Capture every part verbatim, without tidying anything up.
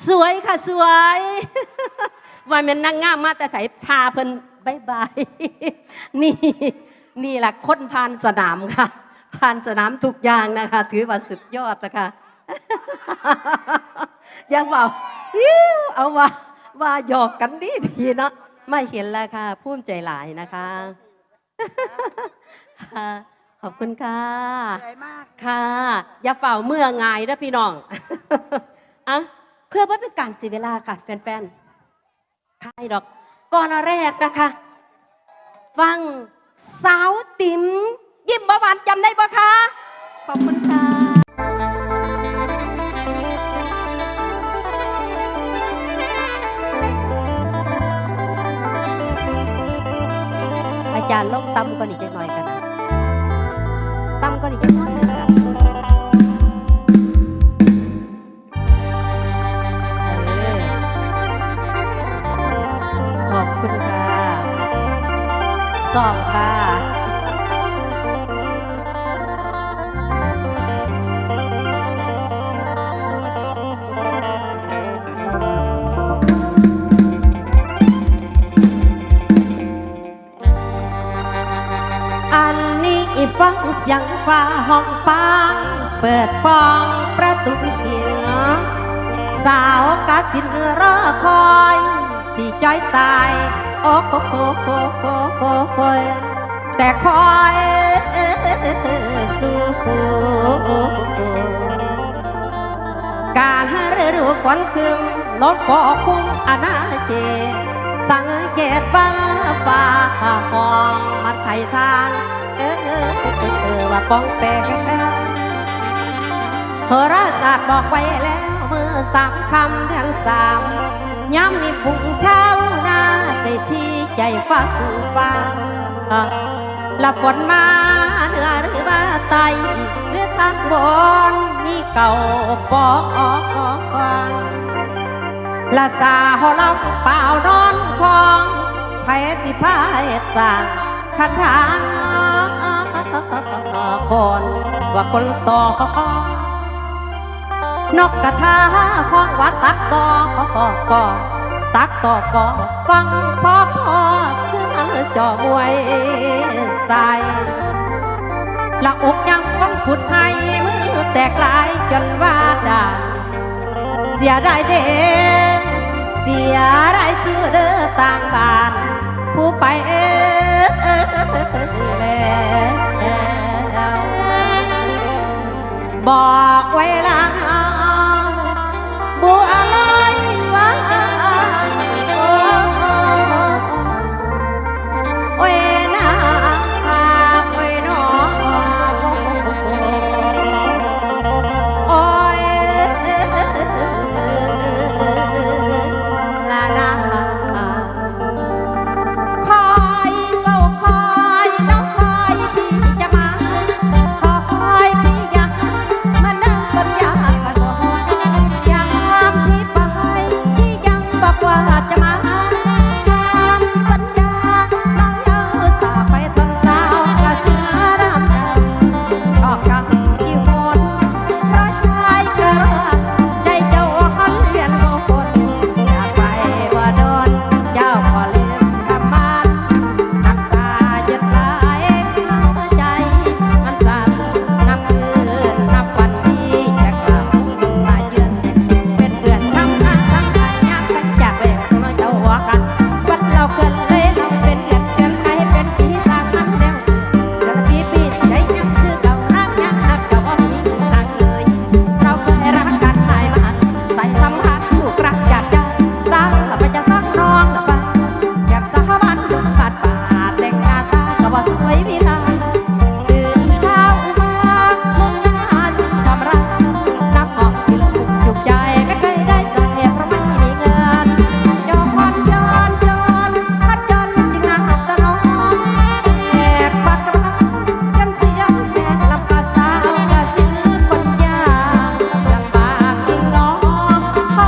สวยค่ะ สวย ว่าแม่นนางงามมาแต่ไส ทาเพิ่น บ๊ายบาย นี่ นี่แหละคนผ่านสนามค่ะ ผ่านสนามทุกอย่างนะคะ ถือว่าสุดยอดนะคะ อย่าเว้า อิ๊ว เอาว่า ว่าหยอกกันดีดีเนาะ มาเห็นแล้วค่ะ ภูมิใจหลายนะคะ ค่ะ ขอบคุณค่ะ สวยมาก ค่ะ อย่าเฝ้าเมือง่ายเด้อพี่น้อง อ่ะ เพื่อบ่เป็นการเสียเวลาค่ะ แฟนๆ ขายดอก ก่อนแรกนะคะ ฟังสาวติ๋ม ยิ้มบ่หวาน จำได้บ่คะ ขอบคุณค่ะ อาจารย์ลงต่ำกว่านี้จักหน่อยกันนะ ต่ำกว่านี้จักหน่อยหนึ่งอะ เออ ขอบคุณค่ะ ซ้อมค่ะ อันนี้ฟังเสียงฟ้าห้องปาง เปิดปองประตูหิน สาวกาสินรอคอย สิจ้อยตาย โอ้โห แต่คอยสู้ การฤดูฝนครึ้ม ลมปกคลุมอาณาเขต สังเกตฟ้า ฟ้าห้องมันไขทาง เออ ว่าปองแปง โหราศาสตร์บอกไว้แล้ว มื้อสามค่ำเดือนสาม ยามนี้ฝูงชาวนา ได้ที่ใจฟังฟ้า ละฝนมาเหนือหรือว่าใต้ หรือทางบนมีเก่าปอง ละสาวลำเปล่านอนคอง ไผสิพาเฮ็ดสร้างคันทางคนว่าคนต่อ นกกระทาฮ้องว่าตักต่อ ตักต่อก็ฟังพอพอ คือมันจ่อมวยใส่ ละอุกยังคนขุดให้ มือแตกหลายจนว่าด่าง เสียดายเด้ เสียดายสู้เด้อต่างบ้าน ผู้ไปแล้ว บอกไว้ลาบัวลอยว่า โอ้ โอ้ยนา โอ้ยน้อง โอ้ย ลาลา คอยเฝ้าคอยน้องคอยพี่จะมา คอยพี่อย่ามานั่งสัญญาก่อน ยามพี่ไป พี่ยังบอกว่าจะมา คำสัญญาน้องเยาว์สาไปสนสาวกะเสือรำ ชอบกำที่หน เพราะชายกะลา ใจเจ้าหันเวียนโมคน จากไปบ่โดน เจ้าก็ลืมคำมัน น้ำตาเย็นไหล หัวใจมันสั่น นับคืนนับวันที่จะกลับมาเยือน เป็นเพื่อนทั้งหน้าทั้งตาย ยามกันจากแรกตัวน้อยเจ้าหัวกัน วันเราเกินเลยเราเป็นเดือน เดือนไกลเป็นปี ตามมันแนว เดือนปีปีใจยังคือเก่า นางยังหักเจ้าบ่มีทางเลย เราเคยรักกันหลายมา สายสัมพันธ์ผูกรักจากใจ สร้างสบายจะสร้างน้องละไป อยากสาบานถึงบาดป่า แต่งหน้าตาก็ว่าสวยวิไล ตื่นเช้ามามุ่งงานทำไร นับหอมกินสุขจุกใจ ไม่เคยได้สักเดียวเพราะไม่มีเงิน จอนจอนจอน พัดจอนจึงหาสนอง แอบปักรัก กันเสียงแหบลำกาสาวกาสินคนยาก ลำบากจริงน้อง เขา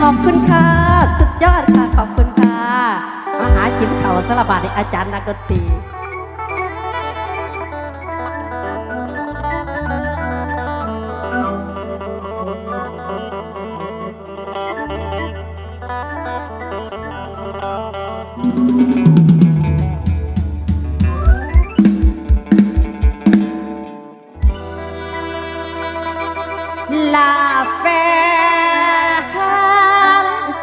ขอบคุณค่ะ สุดยอดค่ะ ขอบคุณค่ะ มาหากินเขาวสารบาดนี่อาจารย์นักดนตรี ลาแฟน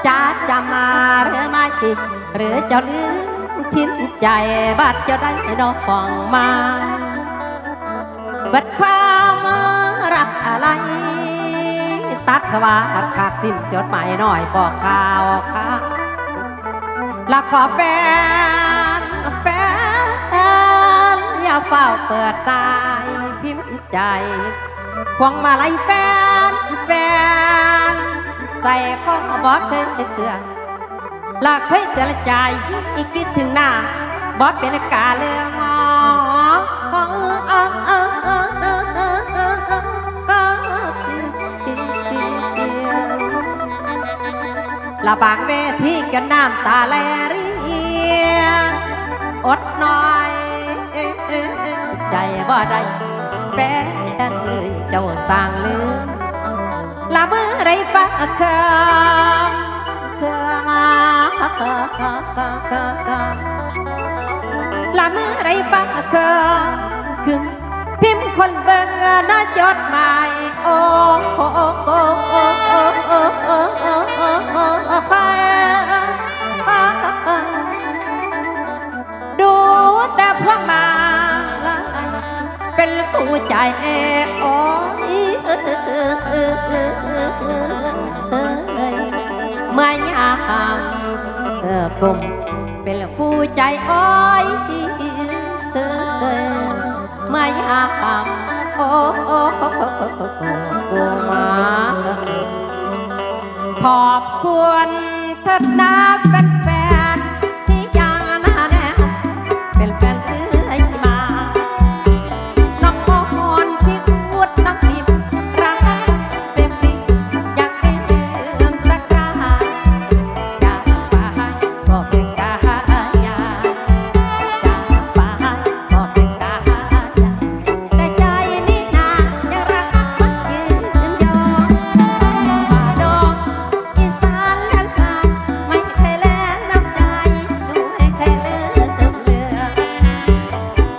จ๋า จะมาหรือไม่ หรือเจ้าลืมพิมพ์ใจ บัดเจ้าได้น้องมา เบิดความรักอะไร ตัดสวาดขาดสิ้น จดหมายน้อยบอกข่าวค่ะ ละขอแฟน แฟน อย่าเฝ้าเปิดตายพิมพ์ใจ พวงมาลัยแฟน แฟน ใส่ข้อบอกเคยเตือน ละเคยเตือนใจ อีกคิดถึงหน้า บ่เป็นกาเรื่อง ละบางเวทีจนน้ำตาไหลริน อดน้อยใจบ่ได้ แฟนเอ้ยเจ้าสร้างลืม ละมือไรฟ้าเครื่องเครื่องมา ละมือไรฟ้าเครื่องคือพิมพ์คนเบิ่งนะจดหมาย โอ้โอ้โอ้โอ้โอ้โอ้โอ้โอ้โอ้ ดูแต่พวงมาลัยเป็นคู่ใจ โอ้ย เมื่อยามเออกลมเป็นคู่ใจ โอ้ย เมื่อยาม โอ้ โอ้ โอ้ โอ้ โอ้ โอ้ โอ้ มา ขอบคุณเถิดนะแฟนๆ ที่ยังหนาแน่น เป็นแฟนเรื่อยมา น้องมอนพี่กูดน้องพิมรัก เป็นปีอยากเป็นรักรา อยากไปก็เป็นกายา อยากไปก็เป็นกายา แต่ใจนี่นายังรักมันยืนยง ป่าดงอีสานแหลมทราย ไม่เคยแลน้ำใจ หนูไม่เคยลืมเลือน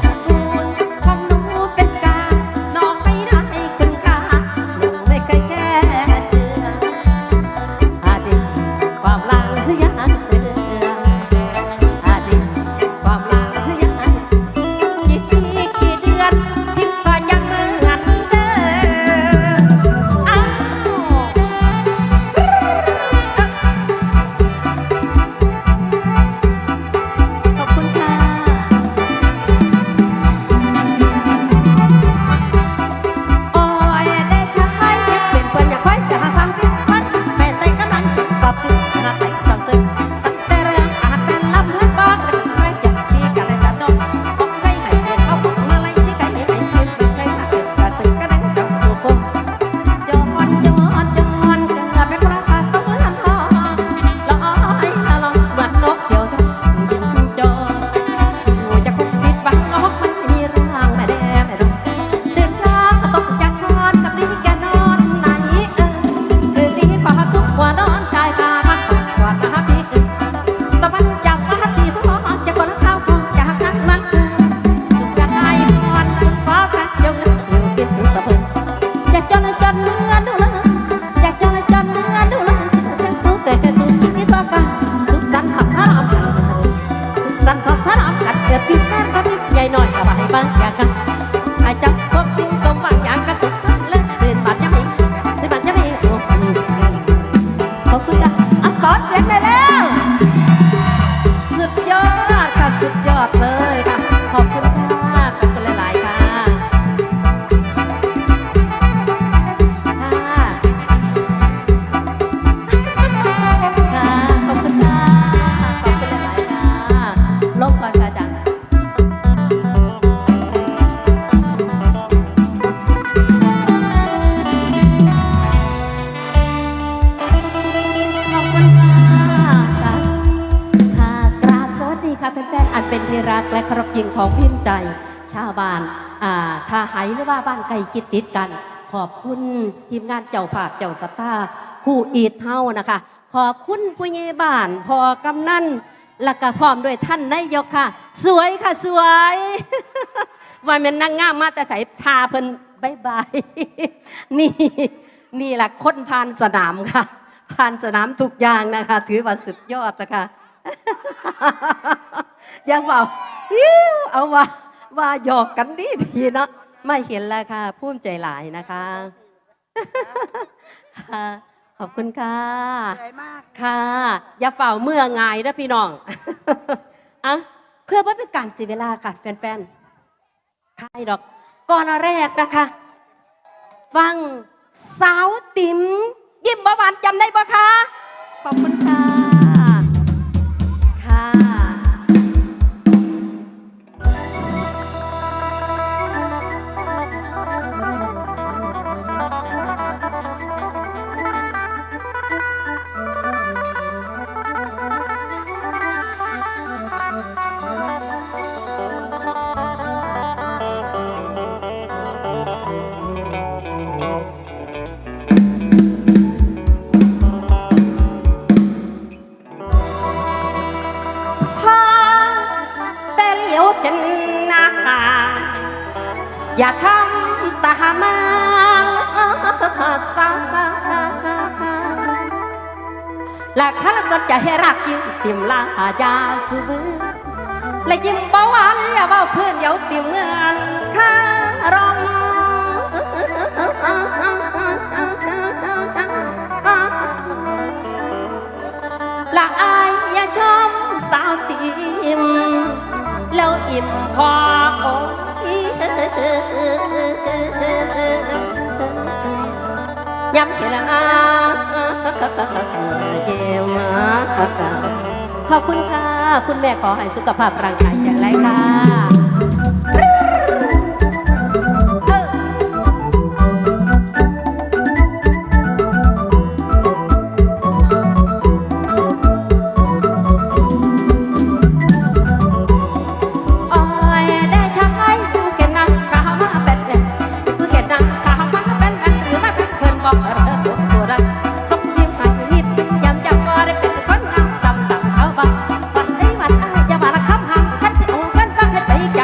ตระกูลของหนูเป็นกา น้องไม่ได้คุณค่า หนูไม่เคยแค่เชื่อ อดีตความหลังคือยังเตือน อดีตความหลังคือยัง กี่ปีกี่เดือน พิมพ์ก็ยังเหมือนเดิม อ้าว ขอบคุณค่ะ โอ้ย เดชะให้เก็บเป็นเพื่อน อย่าคอยจะหาสร้างพิษพัน แม่ใจกำลังกอบคือหาใจจังซึ่ง แต่เรื่องอาหารเป็นลำเลือดบอกเรื่องอะไรจะมีกันเลยจะนกบอกให้ให้เกิดเขาบอกอะไรที่ไกลให้เกิดเคยหาเกิดกระสือกระดังจับตัวคง จอนจอนจอนเกิดเป็นพระบาทต้องเลื่อนทอง ลอยตะลองเหมือนนกเขียวทองบินจร อยู่จะคงผิดหวังนกมันมีร่างแม่แดงแม่ดง ตื่นเช้าก็ตกจากคอนกับลีแกนอนไหน เออ คืนนี้ขอทุกหัวนอนชายพาพักผ่อนก่อนนะพี่ ตะวันจับฟ้าสีทองจะคนข้าวของจากนั้นมัน สุขจะให้พรขอพระเจ้าเงินอยู่กินถึงสะเพิง อยากจนจนเมือดูเลย อยากจนจนเมือดูเลย เสียงตู้เกิดเกิดตู้กินที่ตัวกัน สุขสันต์ขับพระรามกัน สุขสันต์ขับพระรามกัน เกิดปีแรกก็มีใหญ่หน่อย สบายบ้างอยากกัน ให้จับพบสิ่งสมหวังอย่างกระตุกเลิกตื่นบาดยังไม่ ตื่นบาดยังไม่ โอ้ ขอบคุณค่ะ อ่ะ ขอเสียงหน่อยแล้ว สุดยอดค่ะ สุดยอดเลยค่ะ ขอบคุณค่ะ ขอบคุณหลายๆค่ะ ค่ะ ค่ะ ขอบคุณค่ะ ขอบคุณหลายๆค่ะ ลงก่อนค่ะอาจารย์ คุณค่ะ ค่ะ ค่ะ กราบสวัสดีค่ะแฟนๆ อันเป็นที่รักและเคารพยิ่งของพิมพ์ใจ ชาวบ้าน อ่า ท่าไหหรือว่าบ้านใกล้คิดติดกัน ขอบคุณทีมงานเจ้าภาพเจ้าศรัทธา ครูอีทเฮานะคะ ขอบคุณผู้ใหญ่บ้าน พ่อกำนัน แล้วก็พร้อมด้วยท่านนายกค่ะ สวยค่ะ สวย ว่าแม่นนางงามมาแต่ไส ท่าเพิ่น บ๊ายบาย นี่ นี่แหละคนผ่านสนามค่ะ ผ่านสนามทุกอย่างนะคะ ถือว่าสุดยอดนะคะ อย่าเว้า อิ๊ว เอาว่า ว่าหยอกกันดีๆ เนาะ มาเห็นแล้วค่ะ ภูมิใจหลายนะคะ ค่ะ ขอบคุณค่ะ สวยมาก ค่ะ อย่าเฝ้าเมือหงายนะพี่น้อง อ่ะ เพื่อบ่เป็นการเสียเวลาค่ะ แฟนๆ ท้ายดอก ก่อนแรกนะคะ ฟังสาวติ๋ม ยิ้มบ่หวาน จำได้บ่คะ ขอบคุณค่ะ ค่ะ พอแต่เหลียวเห็นหน้า อย่าทำตามางสา และคันสนใจให้รักยิ้มติ่มลายาสูบือ และยิ้มบ่หวานอย่าเว้าเพื่อนเดี๋ยวติ่มเหมือนคารม ละอายอย่าชมสาวติม แล้วอิ่มพออกย้ำเห็นละเยมา ขอบคุณค่ะ คุณแม่ขอให้สุขภาพร่างกายแข็งแรงค่ะ โอ้ยได้ใช้ผู้เก็บน้ำขาวมาแปดเดือนผู้เก็บน้ำขาวมาแปดเดือนหรือมาเป็นเพื่อนบอกเธอสุดตัวรักสมยิ้มให้นิดยามยามก็ได้เป็นคนงามซ้ำๆเขาบอกว่าเอ้ยวันอ้ายอย่ามาละคำหาคันที่เอาเงินก็ให้ไปแก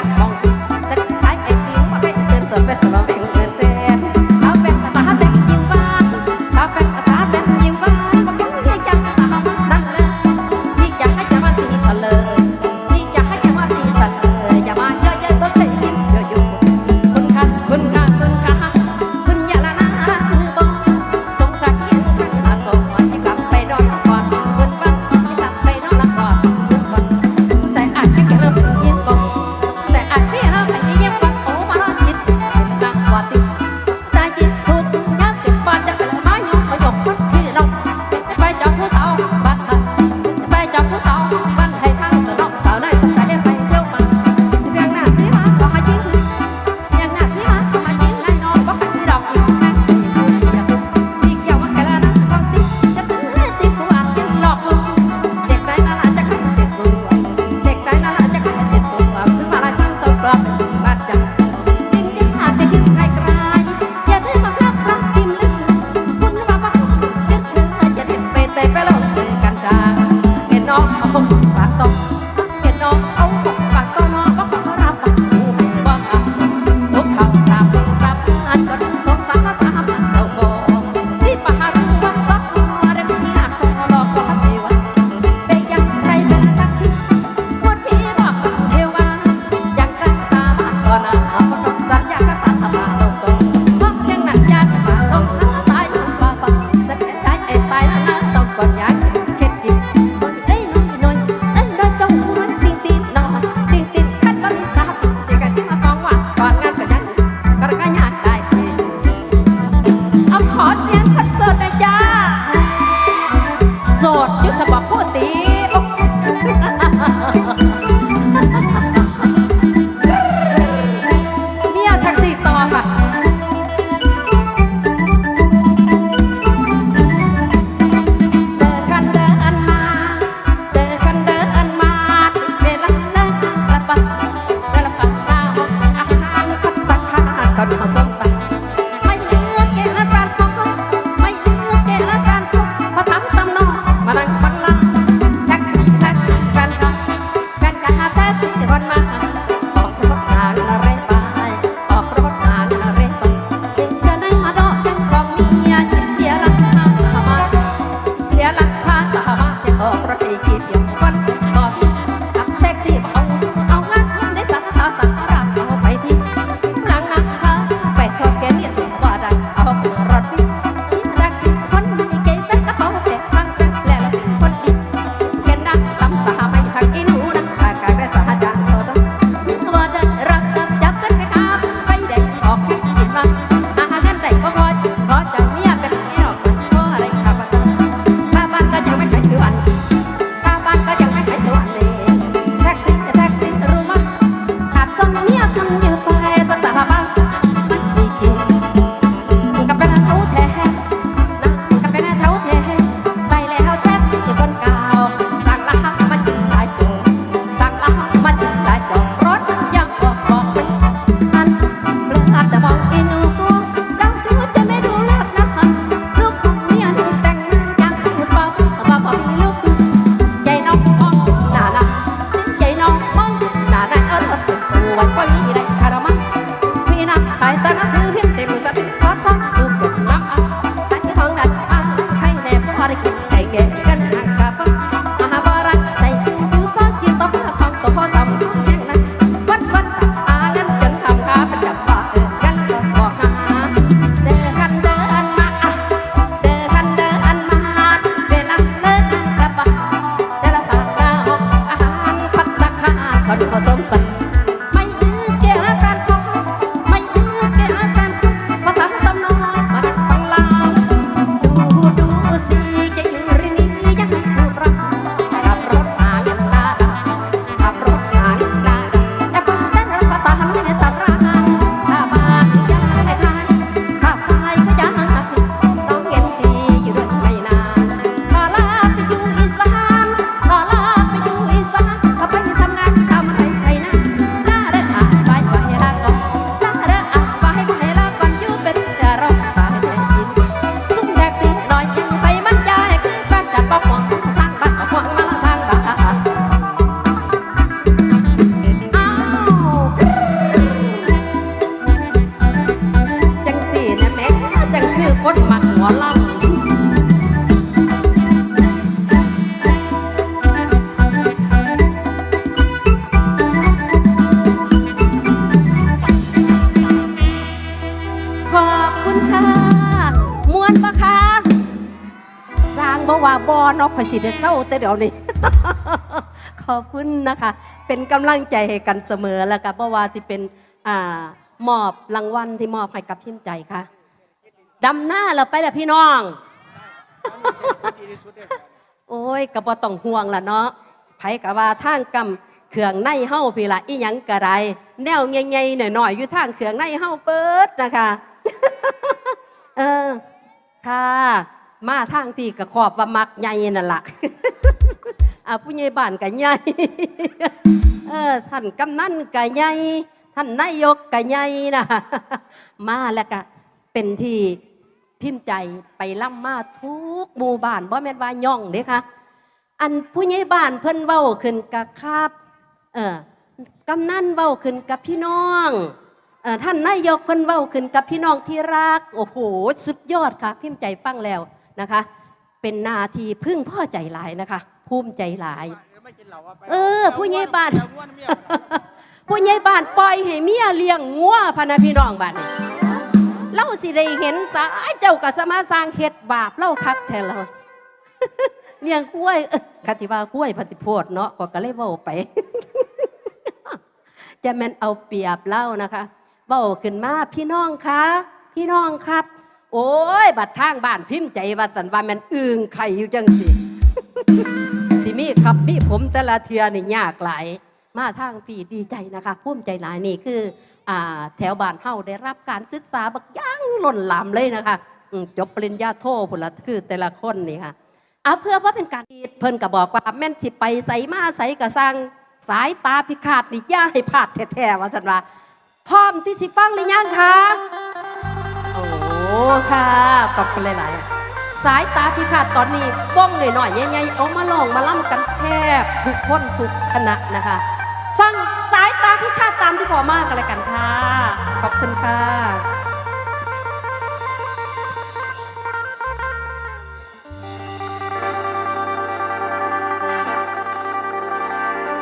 ทางบ่ว่าบ่เนาะ ข่อยสิได้เซาแต่เดี๋ยวนี้ ขอบคุณนะคะ เป็นกำลังใจให้กันเสมอ แล้วก็บ่ว่าสิเป็น อ่า มอบรางวัลที่มอบให้กับพิมพ์ใจค่ะ ดำนาแล้วไปแล้วพี่น้อง โอ้ย ก็บ่ต้องห่วงล่ะเนาะ ไผก็ว่าทางกำเครื่องในเฮาพี้ละ อีหยังก็ได้ แนวใหญ่ๆน้อยๆอยู่ทางเครื่องในเฮาเบิดนะคะ เออ ค่ะ มาทางพี้ก็ขอบว่ามักใหญ่นั่นล่ะ อ่า ผู้ใหญ่บ้านก็ใหญ่ เออ ท่านกำนันก็ใหญ่ ท่านนายกก็ใหญ่นะ มาแล้วก็เป็นที่พิมพ์ใจไปลำมาทุกหมู่บ้าน บ่แม่นว่าย่องเด้ค่ะ อันผู้ใหญ่บ้านเพิ่นเว้าขึ้นกะครับ เออ กำนันเว้าขึ้นกับพี่น้อง เอ่อ ท่านนายกเพิ่นเว้าขึ้นกับพี่น้องที่รัก โอ้โห สุดยอดค่ะ พิมพ์ใจฟังแล้วนะคะ เป็นนาที่พึงพอใจหลายนะคะ ภูมิใจหลาย เออ ผู้ใหญ่บ้าน ผู้ใหญ่บ้านปล่อยให้เมียเลี้ยงงัวพะนะพี่น้องบัดนี้ เฮาสิได้เห็นสาย เจ้าก็สมาสร้างเฮ็ดบาปเฮาคักแท้เฮา เลี้ยงควาย เอ้อ คันสิว่าควายพันสิโพดเนาะ ข้อยก็เลยเว้าไป จะแม่นเอาเปรียบเฮานะคะ เว้าขึ้นมา "พี่น้องคะ พี่น้องครับ" โอ้ย บัดทางบ้านพิมพ์ใจว่าซั่น ว่าแม่นอึ่งไข่อยู่จังซี่ สิมีครับมีผมแต่ละเทื่อนี่ยากหลาย มาทางพี้ดีใจนะคะ ภูมิใจหลาย นี่คือ อ่า แถวบ้านเฮาได้รับการศึกษาบักอย่างล้นหลามเลยนะคะ อืม จบปริญญาโทพุ้นละ คือแต่ละคนนี่ค่ะ อ่ะ เพื่อบ่เป็นการ เพิ่นก็บอกว่าแม่นสิไปไสมาไสก็ซ่าง สายตาพิฆาตนี่อย่าให้พลาดแท้ๆ ว่าซั่นว่า พร้อมที่สิฟังหรือยังคะ โอ้ ค่ะ ขอบคุณหลายๆ สายตาพิฆาตตอนนี้วงน้อยๆ ใหญ่ๆ เอามาร้องมาลำกันแทบทุกคนทุกคณะนะคะ ฟังสายตาพิฆาตตามที่พ่อมากันแล้วกันค่ะ ขอบคุณค่ะ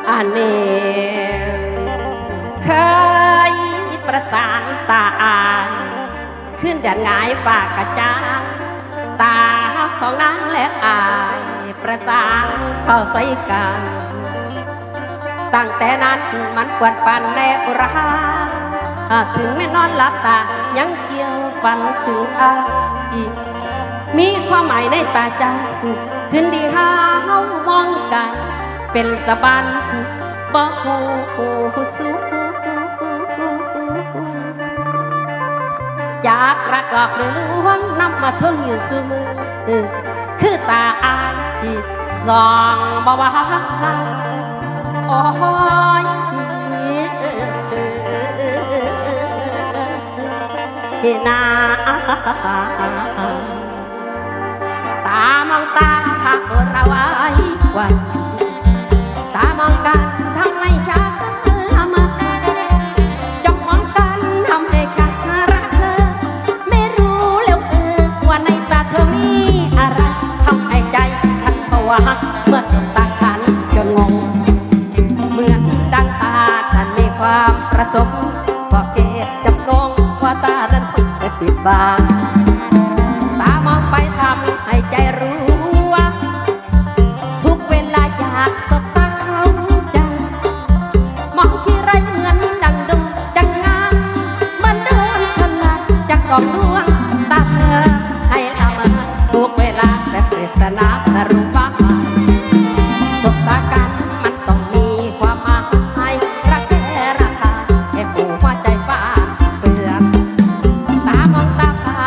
อันนี้เคยประสานตาอ่าน คืนแดดหงายฟ้ากระจ่าง ตาของนางและอายประสานเข้าใส่กัน ตั้งแต่นั้นมันปวนปันในอุรา ถึงแม่นอนหลับตายังเกี่ยวฝันถึงอาย มีความหมายในตาเจ้า คืนที่เฮามองกัน เป็นสวรรค์บ่ฮู้สุข จากรักหลอกหรือลวงนำมาทวงอยู่ซุมื้อ คือตาอายส่องบ่ว่า โอ้ย นา ตามองตาพระโอรไวกว่า ตามองกันทำให้ฉันละเมอ จ้องมองกันทำให้ฉันรักเธอ ไม่รู้แล้วเออว่าในตาเธอมีอะไร ทำให้ใจฉันผวา เมื่อสบตากันจนงง เหมือนดังตาฉันมีความประสงค์ พอเก็บจับกองว่าตานั้นคงจะปิดบัง ตามองไปทำให้ใจรู้ว่า ทุกเวลาอยากสบตาเขาจัง มองทีไรเหมือนดังดวงจันทร์งาม เหมือนโดนพลังจากสองดวงตาเธอ ให้ละเมอทุกเวลาแบบปริศนา ไม่รู้ว่า สบตากันมันต้องมีความหมาย รักแท้ราคาแค่ผู้หัวใจฟ้าเฟื่อง ตามองตาพา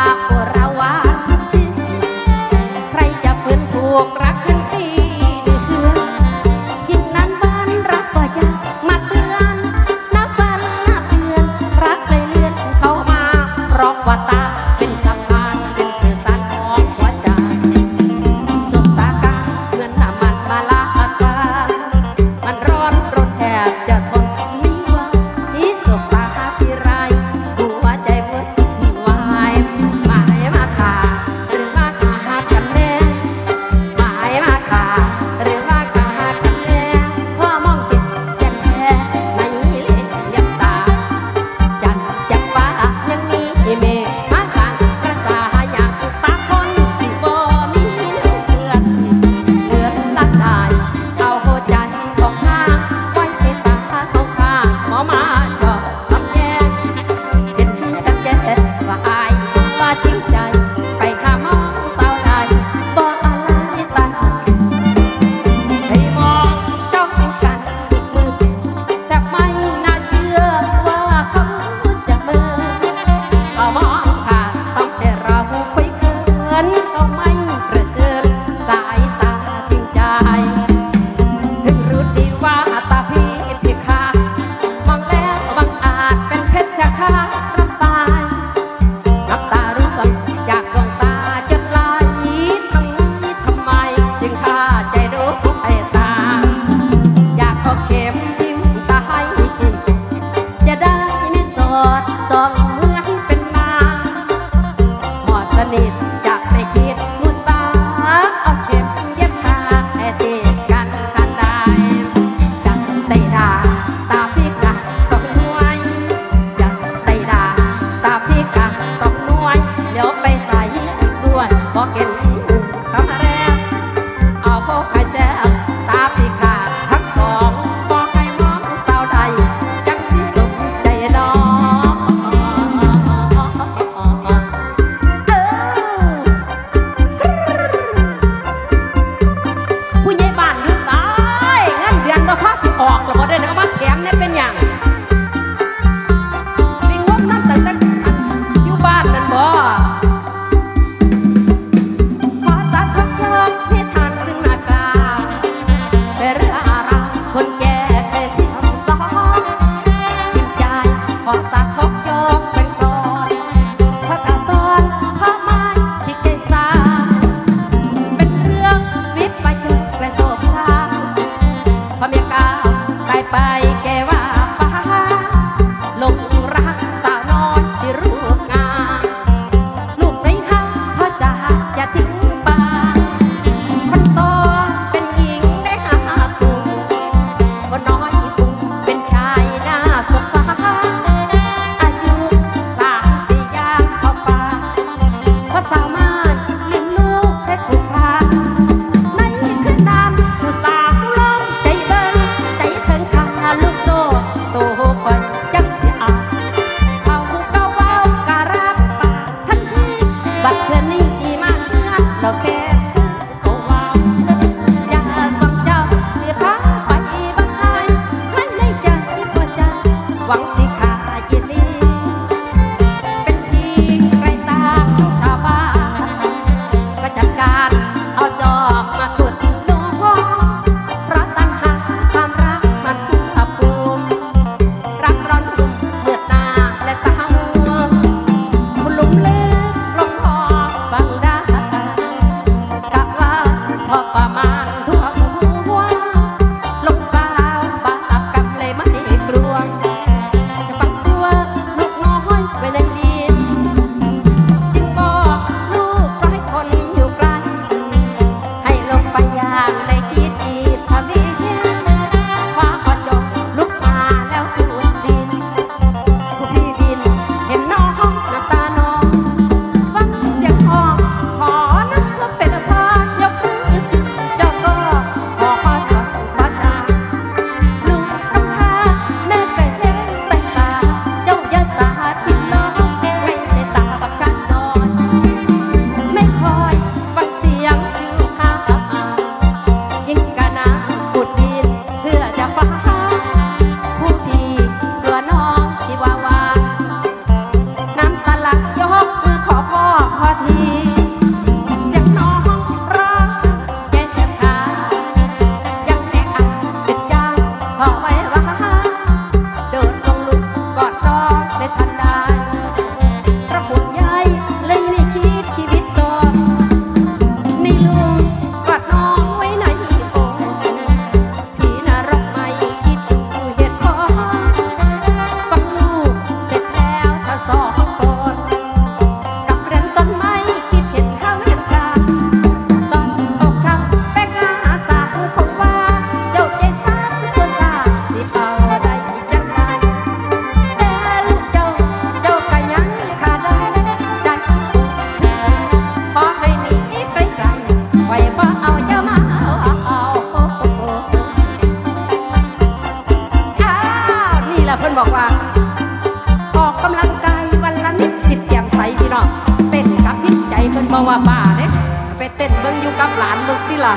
ล่ะ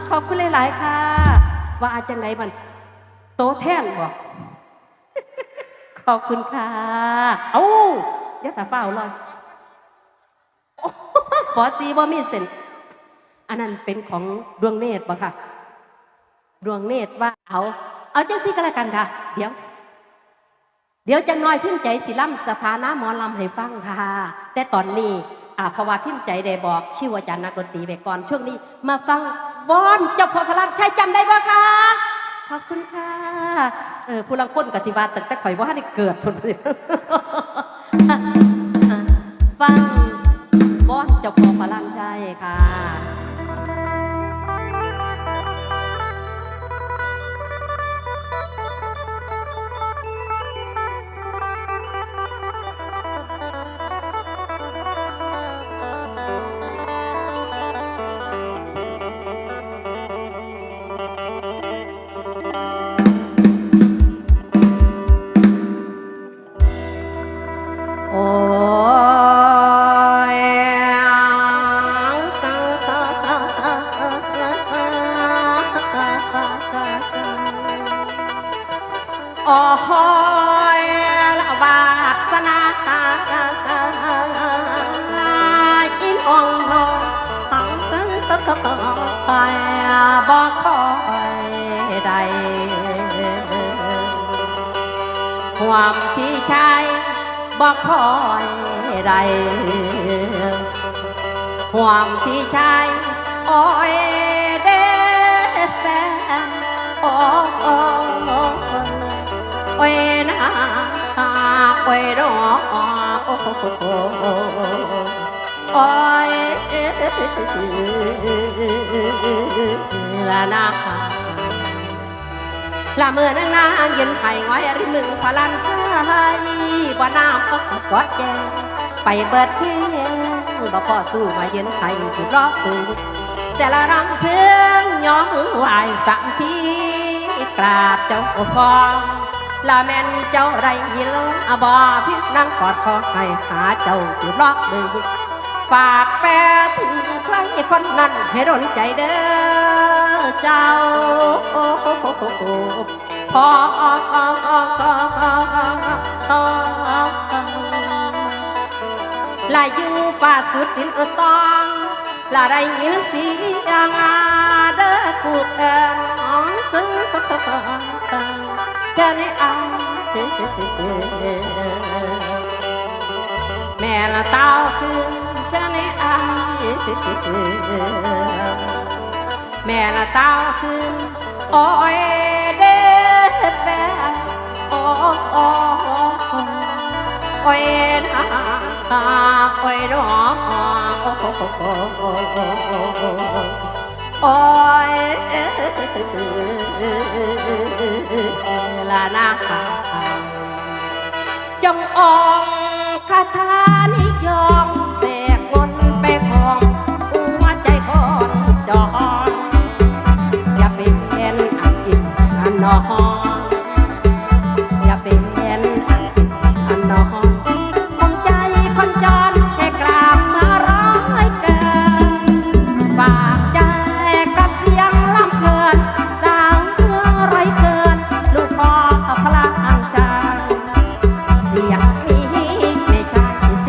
ขอบคุณหลายๆค่ะ ว่าอาจจังได๋บัด โตแทนบ่ ขอบคุณค่ะ เอ้า อย่าตาฟ้าวลอย ปอสี่บ่มีเส้น อันนั้นเป็นของดวงเนตรบ่คะ ดวงเนตรว่า เอา เอาจังซี่ก็แล้วกันค่ะ เดี๋ยว เดี๋ยวจักหน่อยพิมพ์ใจสิลำสถานะหมอลำให้ฟังค่ะ แต่ตอนนี้ อ่า เพราะว่าพิมพ์ใจได้บอกคิวอาจารย์นักดนตรีไว้ก่อน ช่วงนี้มาฟังวอนเจ้าพ่อพระรามชัย จำได้บ่คะ ขอบคุณค่ะ เออ ผู้ลางคนก็สิว่าตั้งแต่ข่อยบ่ทันได้เกิดพุ้น ฟังวอนเจ้าพ่อพระรามชัยค่ะ โอ้ย โอ้ย ละวาสนา อีน้องน้อง บ่ค่อยได้ ห่วมพี่ชายบ่ค่อยได้ ห่วมพี่ชาย โอ้ยเด้แฟน โอ้ย โอ้ยนะ โอ้ยดอ โอ้ย ละนะ ละเมื่อนั้นนางยืนไห้งอยริมบึงพระลานชัย บ่น้ำกอดแจง ไปเบิดเพียง บ่พอสู้มายืนไห้ผู้รอบตึง เสียละรำพึงยอมมือไหว้สามที กราบเจ้าพ่อ ละแม่นเจ้าได้ยินบ่ พี่นางกอดคอให้หาเจ้าผู้รอบตึง ฝากแปลถึงใครคนนั้นให้ดลใจเด้อเจ้า พ่อ ละอยู่ฟ้าสุดดินอุตอง ละได้ยินเสียงเด้อกูเอิ้น เชิญให้อาย แม่ละเต้าคืน เชิญให้อาย แม่ละเต้าคืน โอ้ยเด้แฟน โอ้ โอ้ โอ้ยนะโอ้ยน้อง โอ้ โอ้ย ละนะ จงอองคาถานิยม แตกมนต์ไปของหัวใจคนจร อย่าเป็นอันกินอันนอน อย่าเป็นอันกินอันนอน ของใจคนจรให้กลับมาร้อยเกิน ฝากใจกับเสียงลำเพลิน สาวเมื่อไรเกิน ลูกพ่อพระอังจารย์ เสียงนี้ไม่ใช่เสี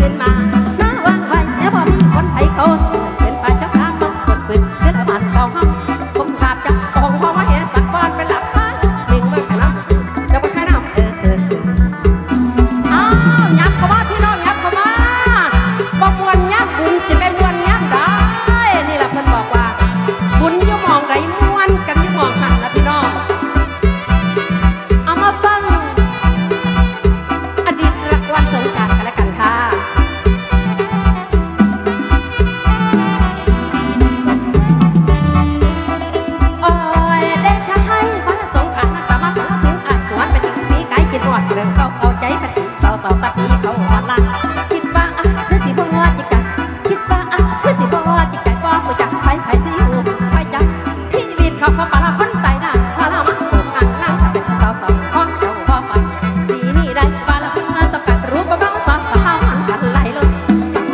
เป็นมาหน้าว่างไว้ แต่บ่มีคนไทยเขา เป็นฝ่ายเจ้าข้าต้องคนฝึก ขึ้นบ้านเก่าห้องผมขาดจะของพ่อมาเห็นสักวันเป็นหลักพาสิงเมืองกันน้ำ เดี๋ยวไปขายน้ำ เออเออเออ อ้าว ยับเข้ามาพี่น้อง ยับเข้ามา บ่ม่วนยามบุญ สิไปม่วนยามใด นี่ล่ะเพิ่นบอกว่า บุญอยู่หม่องใด ม่วนกันอยู่หม่องหั้นล่ะพี่น้อง เอามาฟัง อดีตรางวัลสงกรานต์กันแล้วกันค่ะ โอ้ย เดชะไห้ วันสงกรานต์ มาสามัคคีถึงอ้าย หวนไปถึงปีกาย คิดฮอดเรื่องเก่า เอาใจไปถึงสาวๆ ตะกี้เขาฮอดละ คิดว่า อ่ะ คือสิบ่ฮอดจิกะ คิดว่า อ่ะ คือสิบ่ฮอดจิกะ บ่ฮู้จักไผ ไผสิฮู้ ไผจัก ชีวิตเขาก็ปาละคนตายด่าง พาละมาปลูกอ่างนั่งเป็นเสาสองของเจ้าพ่อปัน สีนี้ได้ปาละเมื่อต้องการรู้บ่ร้องสอนสาวมันกันไหลลง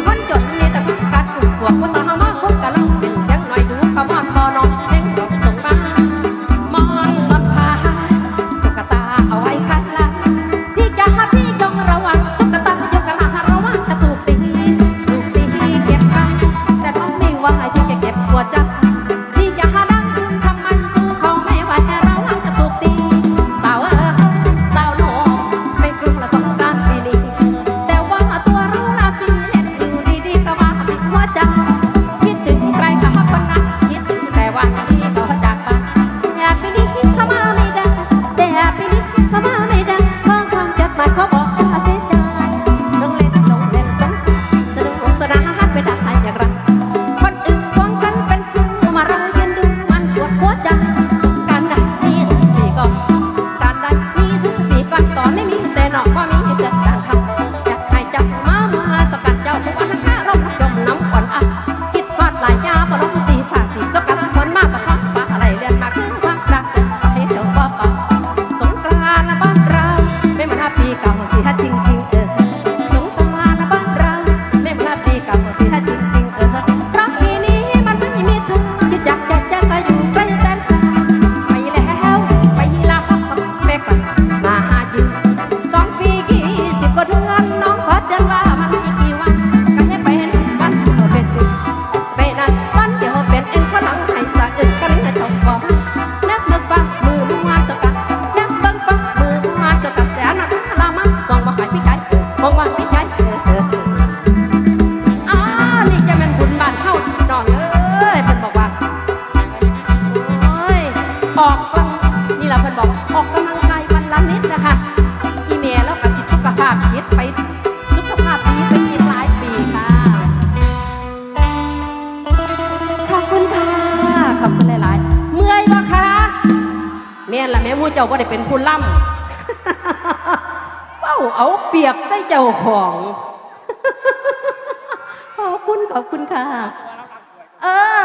คนจนมีแต่สังกัดกลุ่มพวกผู้ต่อเฮามาคบกันลองเป็นเพียงหน่อยดูขมอนบ่น้องเพ่งดอกสงบ้าน มอนสอนพา ตุ๊กตาเอาไว้ข้างหลัง พี่จ๋าพี่จงระวัง ตุ๊กตาจงกระระวังจะถูกตี ถูกตีเก็บไว้ แต่น้องไม่ว่าที่จะเก็บหัวใจ พี่จ๋าดังทำไมสู้เขาไม่ไหว ระวังจะถูกตี สาวเอ๋ย สาวหนุ่ม ไม่กรุงละสงกรานต์ปีนี้ แต่ว่าตัวเราราศีเล่นอยู่ดีๆ ก็มาสิหัวใจ คิดถึงใครก็ฮักคนนั้น คิดถึงแต่วันที่เขาจากไป แต่ปีนี้เขามาไม่ได้ แต่ปีนี้เขามาไม่ได้ เพราะความจดหมายเขาบอกว่าเสียใจ ลงเล่น ลงเล่นสงกรานต์ สนุกสนานไปได้อย่างไร คนอื่นควงกันเป็นคู่ มาเรายืนดูมันปวดหัวใจ การได้มีทุกปีก่อน การได้มีทุกปีก่อน ตอนนี้มีแต่นอก ว่ามีเกิดต่างคำ อยากให้จับมาเมือสกัดเจ้า ผู้วันข้าร่มดมน้ำขวัญอ่ะ คิดฮอดหลายยาบ่ลงตีฝากสิบ เจ้ากันคนมากกว่าความฟ้าอะไรเรียนมาคือความรัก ให้เจ้าบ่ปาก สงกรานต์บ้านเรา ไม่เหมือนห้าปีเก่า สิฮะจริงๆ เออ สงกรานต์บ้านเรา ไม่เหมือนห้าปีเก่า สิฮะจริงๆ เออ เพราะปีนี้มันไม่มีเธอ คิดอยากจะเจอก็อยู่ใกล้แสนไกล ไปแล้ว ไปลาแม่ก่อน มาหาอยู่ สองปียี่สิบกว่าเดือน น้องขอเตือนว่ามันไม่กี่วัน ก็ให้ไปนั่นวันเดียวเป็น ไปนั่นวันเดียวเป็น เอ็นฝรั่งให้สะอึกกันให้ต้องบอก นักเมืองฟ้ามือม่วนเจ้ากัน นักเมืองฟ้ามือม่วนเจ้ากัน แต่อันนั้นละมันมองว่าขายพี่ไก่ มองว่าพี่ไก่ เออเออเออ อ่า นี่จะแม่นบุญบ้านเฮาพี่น้องเอ้ย เพิ่นบอกว่า โอ้ย ออกกำลัง นี่ล่ะเพิ่นบอก ออกกำลังกายวันละนิดนะคะ อีแม่แล้วก็สิสุขภาพจิตไป สุขภาพดีไปอีกหลายปีค่ะ ขอบคุณค่ะ ขอบคุณหลายๆ เมื่อยบ่คะ แม่นล่ะแม่ หมู่เจ้าบ่ได้เป็นผู้ล่ำ เว้าเอาเปรียบแต่เจ้าของ ขอบคุณ ขอบคุณค่ะ เออ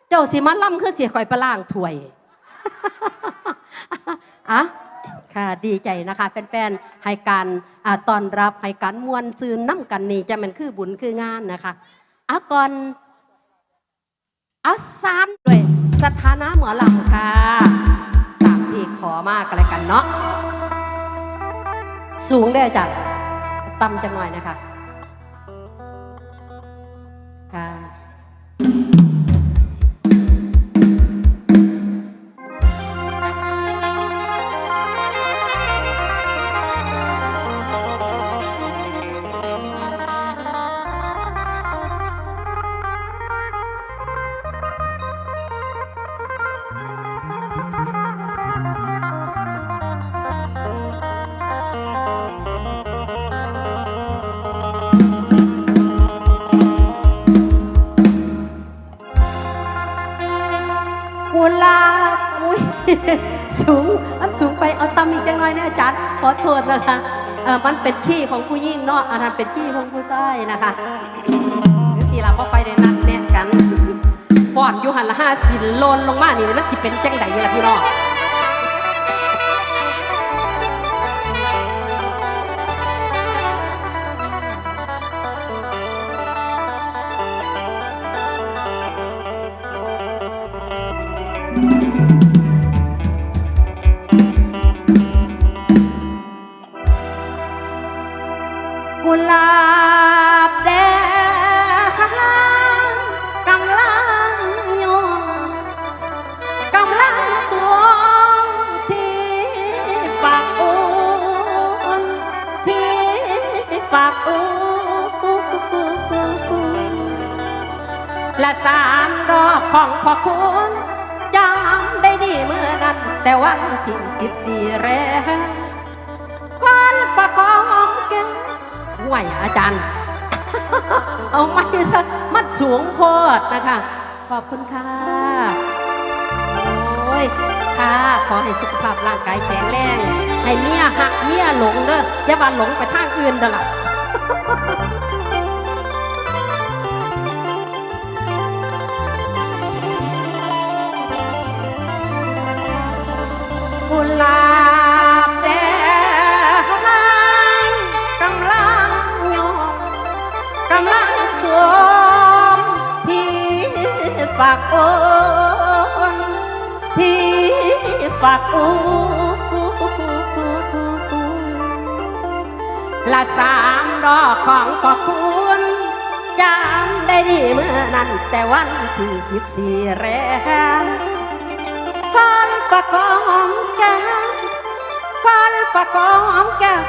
เจ้าสิมาล่ำคือสิข่อยไปล้างถ้วย อ่ะ ค่ะ ดีใจนะคะ แฟนๆ ให้การ อ่า ต้อนรับ ให้การม่วนซื่นนำกันนี่ จะแม่นคือบุญคืองานนะคะ อ่ะ ก่อน อ่ะ สาม ด้วยสถานะหมอลำค่ะ ตามที่ขอมากันแล้วกันเนาะ สูงเด้อจ้ะ ต่ำจังหน่อยนะคะ ค่ะ กุหลาบ อุ้ย สูง มันสูงไป เอาต่ำอีกจังหน่อยนะอาจารย์ ขอโทษนะคะ เอ่อ มันเป็นขี้ของผู้หญิงเนาะ อันนั้นเป็นขี้ของผู้ชายนะคะ คือสิล่ะ บ่ค่อยได้นัดแนะกัน ฟ้อนอยู่หั่นล่ะ ห้าสิหล่นลงมานี่ มันสิเป็นจังใดล่ะพี่น้อง กุหลาบ อาบแดดกำลังยงกำลังตวงที่ฝักอุ่นที่ฝักอุ่น และสามดอกของพ่อคุณ จำได้ดีเมื่อนั้น แต่วันที่สิบสี่แรง ก้อนฝากหอมแก้ม ห่วยอาจารย์ เอาไม่ซะ มันสูงโพดนะคะ ขอบคุณค่ะ โอ้ย ค่ะ ขอให้สุขภาพร่างกายแข็งแรง ให้เมียหักเมียหลงเด้อ อย่าว่าหลงไปทางอื่นเด้อล่ะ กุหลาบแดงกำลังยงกำลังตวงที่ฝักโอนที่ฝักโอน ละสามดอกของพ่อคุณ จำได้ดีเมื่อนั้นแต่วันที่สิบสี่แรง ก้อนฝากหอมแก้ม ก้อนฝากหอมแก้ม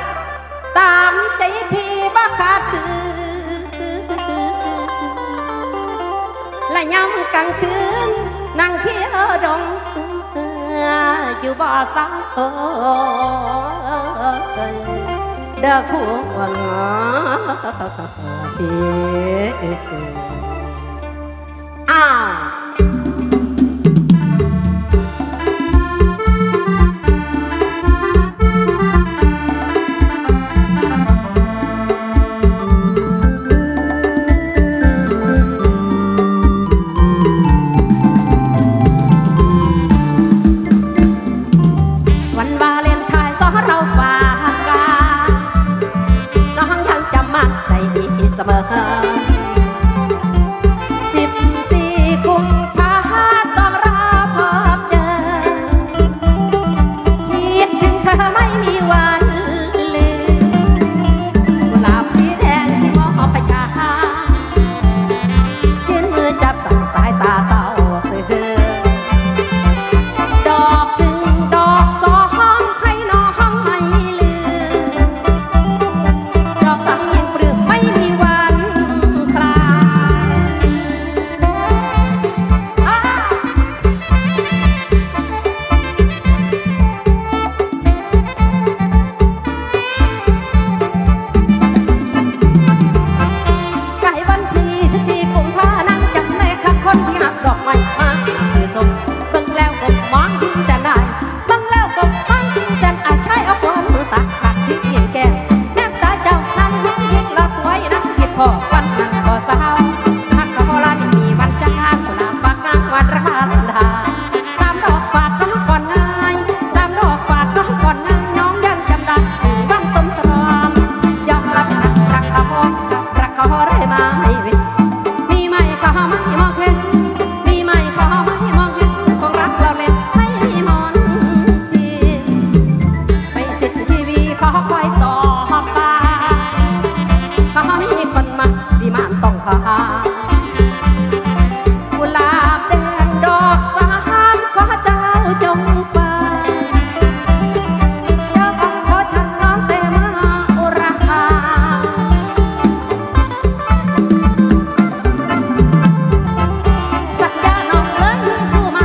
ตามใจพี่บ่ขาดคือ และยามกลางคืน นั่งเที่ยวดง อยู่บ่เศร้าเด้อคู่ อ้าว วันวาเลนไทน์สองเราฝากกัน น้องยังจำมันได้ดีเสมอ สิบสี่กุมภาต้องรอพบเจอ คิดถึงเธอไม่มีวันลืม กุหลาบสีแดงที่มอบให้เธอ ยื่นมือจับสั่งสายตาเศร้าซื่อ ดอกหนึ่งดอกสองให้น้องไม่ลืม ดอกสามยังปลื้มไม่มีวันคลาย ใกล้วันที่สิบสี่กุมภา นั่งจำแนกคักคนที่หักดอกไม้มาคือสม เบิ่งแล้วก็มองถึงจะได้ เบิ่งแล้วก็มองถึงจะอาย ใช้เอาความมือตักผักที่เพียงแก้ม แนบตาเจ้านั้นยิ่งละตัวยนั่งคิดพอวันนั้นก็เศร้า หักก็พอละนี่มีวันจันทร์ กุหลาบปากนางวันวาเลนไทน์ สามดอกฝากน้องก่อนง่าย สามดอกฝากน้องก่อนง่าย น้องยังจำได้ วันต้นตรอม ยอมรับนะ รักเขา รักเขาเรื่อยมาไม่เว้น มีไหมเขาไม่มองเห็น มีไหมเขาไม่มองเห็น คงรักเราเล่นให้มอนที ไม่สิ้นชีวิตขอคอยต่อไป ขอมีคนมาวิมานต้องขอ กุหลาบแดงดอกสามขอเจ้าจงฟัง เจ้าของขอฉันนอนเสมาอุราคา สัญญาน้องเอ้ยมีสู่ใหม่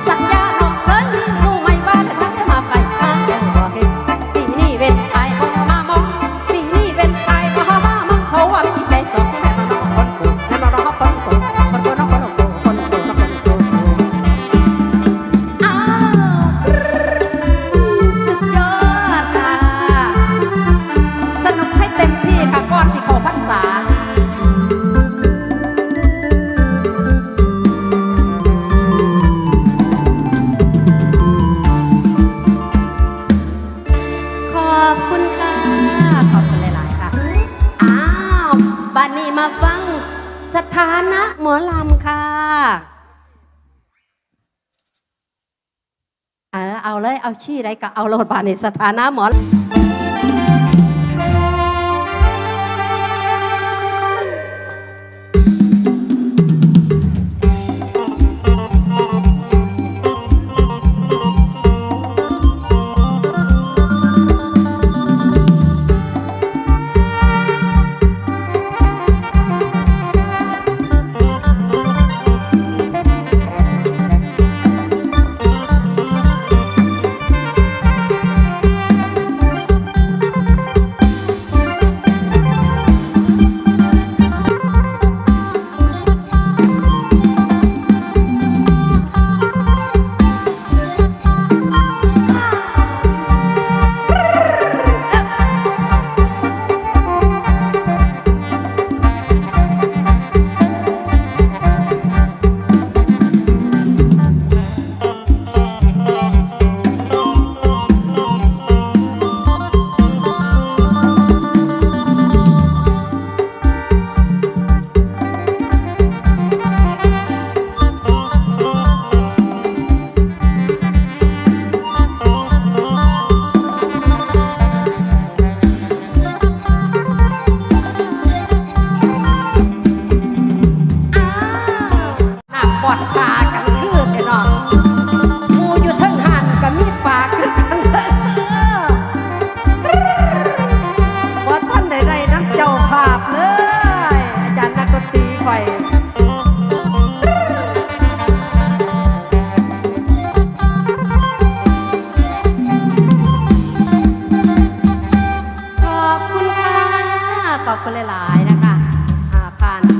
สัญญาน้องเอ้ยมีสู่ใหม่ ว่าจะทำให้มาไกลมาแก่งบ่เห็น ปีนี้เว้นอายบ่มามอง ปีนี้เว้นอายบ่มามอง เพราะว่ามีใจสองแม่มาน้องคนกู แม่มาน้องคนกู คนกูน้องคนกู คนกูน้องคนกู อ้าว สุดยอดค่ะ สนุกให้เต็มที่ค่ะ ก่อนสิเข้าพรรษา ขอบคุณค่ะ ขอบคุณหลายๆค่ะ อ้าว บัดนี้มาฟังสถานะหมอลำค่ะ เออ เอาเลย เอาขี้ใดก็เอาโลด บาดนี้สถานะหมอลำ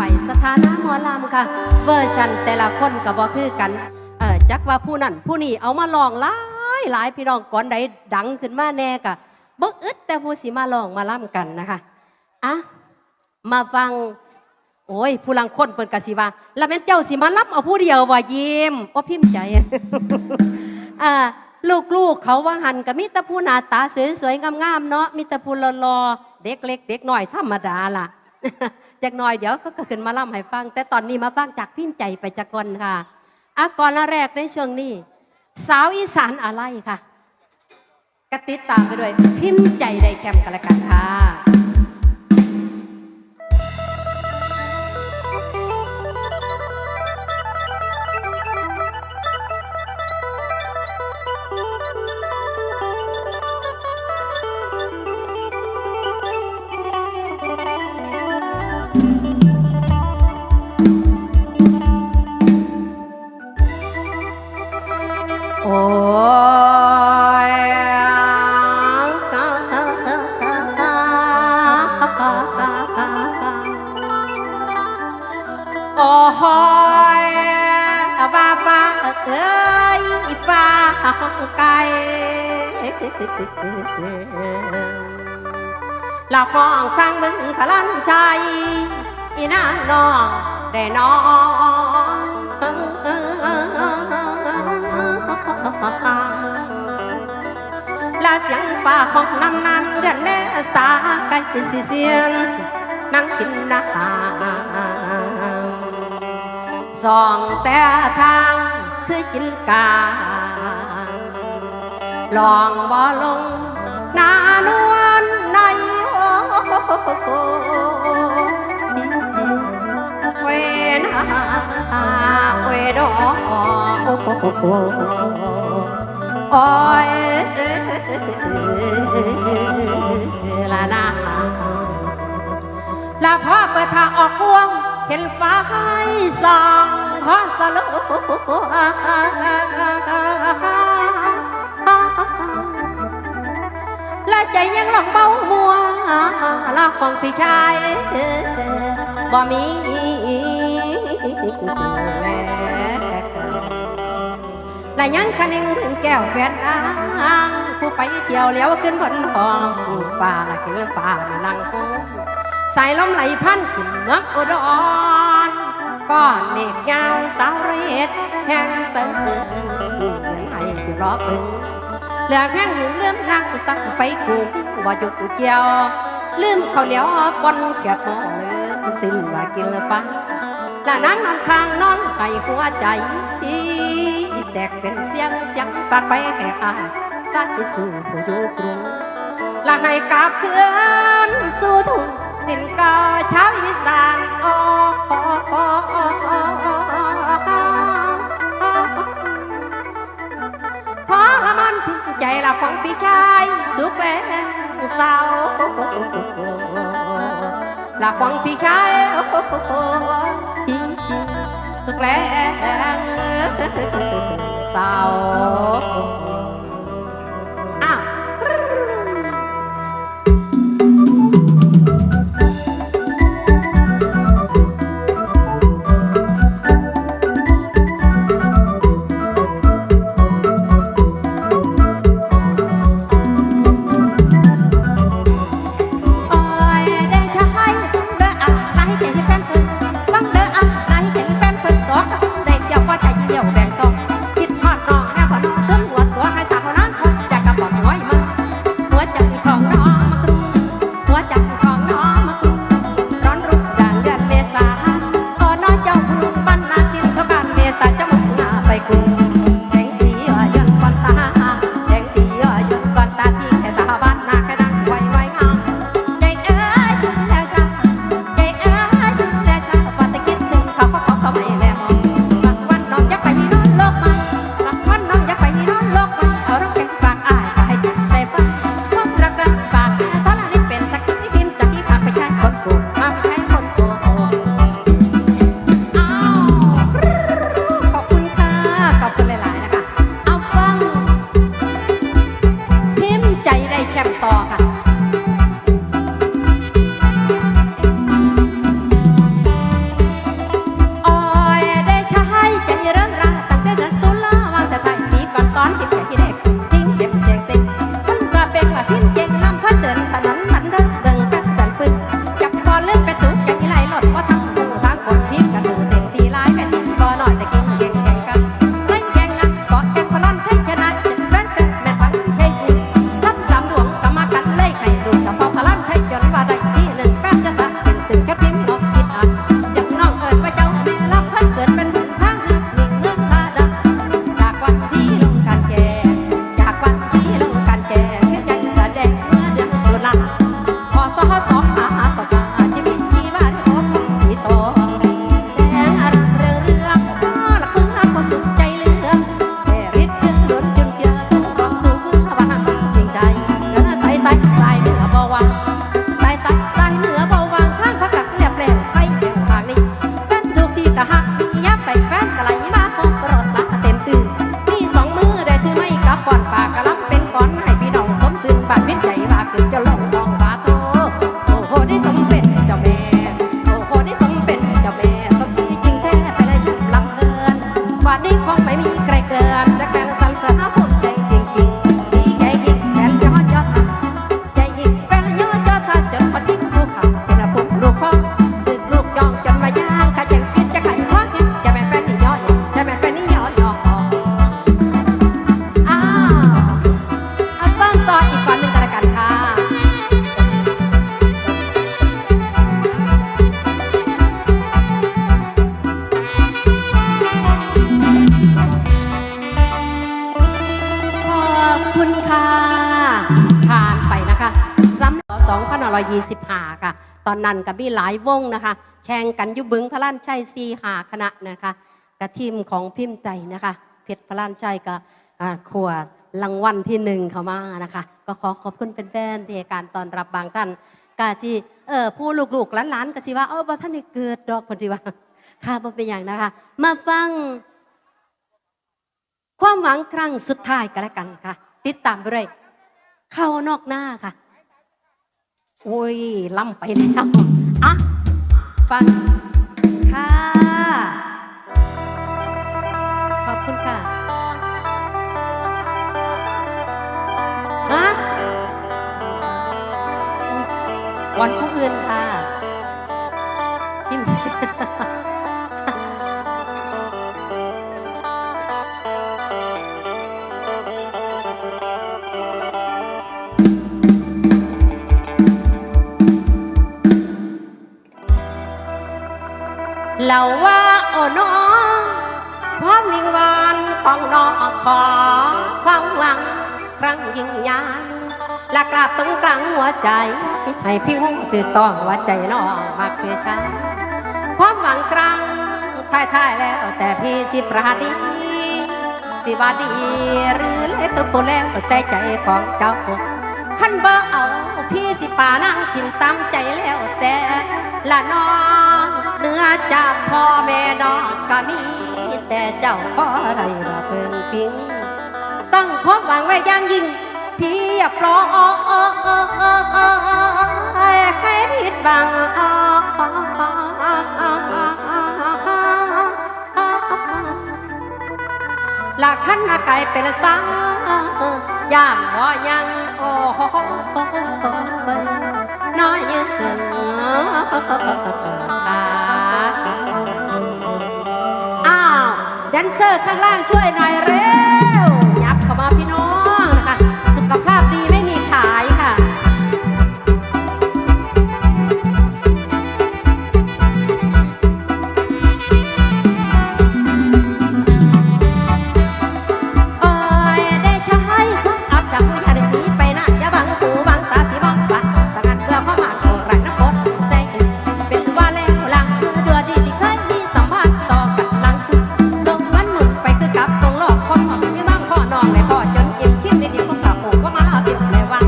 ไปสถานะหมอลำค่ะ เวอร์ชันแต่ละคนก็บ่คือกัน เออ จักว่าผู้นั้นผู้นี้เอามาร้องหลายหลาย พี่น้องก่อนใดดังขึ้นมาแน่ก็บ่อึดแต่ผู้สิมาร้องมาลำกันนะคะ อ่ะ มาฟัง โอ้ย ผู้ลางคนเพิ่นก็สิว่า แล้วแม่นเจ้าสิมาลำเอาผู้เดียวบ่ ยิ้ม โอ้ พิมพ์ใจ อ่า ลูกๆเขาว่าหั่นก็มีแต่ผู้หน้าตาสวยๆงามๆเนาะ มีแต่ผู้หล่อๆ เด็กเล็กเด็กน้อยธรรมดาล่ะ จักหน่อยเดี๋ยวเขาก็ขึ้นมาลำให้ฟัง แต่ตอนนี้มาฟังจากพิมพ์ใจไปจักก่อนค่ะ อ่ะ ก่อนละแรกในช่วงนี้ สาวอีสานอาลัยค่ะ ก็ติดตามไปด้วย พิมพ์ใจได้แคมกันละกันค่ะ โอ้ย โอ้ย ว่าฟ้าเอ้ย ฟ้าห้องไกล ละห้องทางมึงพลันชัย อีนางน้องได้น้อง ละเสียงฟ้าห้องนำนำเดือนเมษาใกล้สิเสียน นางปินนาง ส่องแต่ทางคือกินกา ลองบ่ลงหน้านวลใน โอ้ เวนา เวดอ โอ้ย ละนา ละพอเปิดผ้าออกกวง เห็นฟ้าให้ส่องพอสลัว และใจยังหลงเมามัว ละของพี่ชายบ่มีแล และยังคะนึงถึงแก้วแฟนนาง ผู้ไปเที่ยวแล้วขึ้นบนห้องฟ้า ละขึ้นฟ้ามานั่งโฮม สายลมไหลพันขึ้นเมืองอุดร ก้อนเมฆยาวสาวเรศแห่งเสริญเงินให้อยู่รอบเบิ่ง เหลือแห้งอยู่เลื่อนนักสั่งไปกูว่าอยู่เกี่ยว ลืมข้าวเหนียวปอนเขียดหม้อลืมสิ้นว่ากินละฟัง ละนางนอนข้างนอนไห้หัวใจ แตกเป็นเสียงเสียงฝากไปให้อาย สักที่สู่ผู้อยู่กรุง และให้กลับคืนสู่ทุ่งดินเก่าชาวอีสาน โอ้ ทรมานทุกข์ใจละของพี่ชายทุกแลงเศร้า ละของพี่ชายทุกแลงเศร้า อ้าว ยี่สิบห้าค่ะ ตอนนั้นก็มีหลายวงนะคะ แข่งกันอยู่บึงพระลานชัยสี่ห้าคณะนะคะ กับทีมของพิมพ์ใจนะคะ เพชรพระลานชัยก็ อ่า คว้ารางวัลที่หนึ่งเข้ามานะคะ ก็ขอขอบคุณแฟนๆที่ให้การต้อนรับบางท่าน ก็สิ เออ ผู้ลูกๆหลานๆก็สิว่า เออ บ่ทันได้เกิดดอก เพิ่นสิว่า ค่ะ บ่เป็นหยังนะคะ มาฟัง ความหวังครั้งสุดท้ายก็แล้วกันค่ะ ติดตามไปเลย เข้านอกหน้าค่ะ โอ้ย ล่ำไปแล้ว อ่ะ ฟัง ค่ะ ขอบคุณค่ะ ฮะ อุ๊ย ก่อนผู้อื่นค่ะ พิมพ์ เราว่า โอ้น้อง ความวิงวอนของน้อง ขอความหวังครั้งยิ่งใหญ่ และกราบตรงกลางหัวใจ ให้พี่ฮู้ถือต้องว่าใจน้องมักเดชา ความหวังครั้งท้ายๆแล้วแต่พี่สิปราณี สิว่าดีหรือเลวก็แล้วแต่ใจของเจ้า คันบ่เอาพี่สิปานางถิ่มตามใจแล้วแต่ละน้อง เหนือจากพ่อแม่น้องก็มีแต่เจ้าพอได้มาเพิ่งพิง ตั้งความหวังไว้อย่างยิ่ง พี่อย่าปล่อยให้ผิดหวัง ละคันอากายเป็นสาว ย่างบ่ยัง โอ้โห น้อยยืนค่ะ อ้าว แดนเซอร์ข้างล่างช่วยหน่อยเร็ว ยับเข้ามาพี่น้องนะคะ สุขภาพดีไม่มีขายค่ะ โอ้ย ได้ใช้ความอับจากผู้ยาดีไปนะ อย่าบังหูบังตาสิมองว่าสงัดเพื่อความหมายโบราณนครแสง เป็นว่าแล้วหลังเดือดีที่เคยมีสัมพันธ์ต่อกันหลังคือลงมันหมุนไปคือกับตรงหลอกคนหอบมีบางข้อน้องในพ่อจนอิ่มคิดไม่ดีพวกเราปลูกว่ามาลาเปียกเลยว่า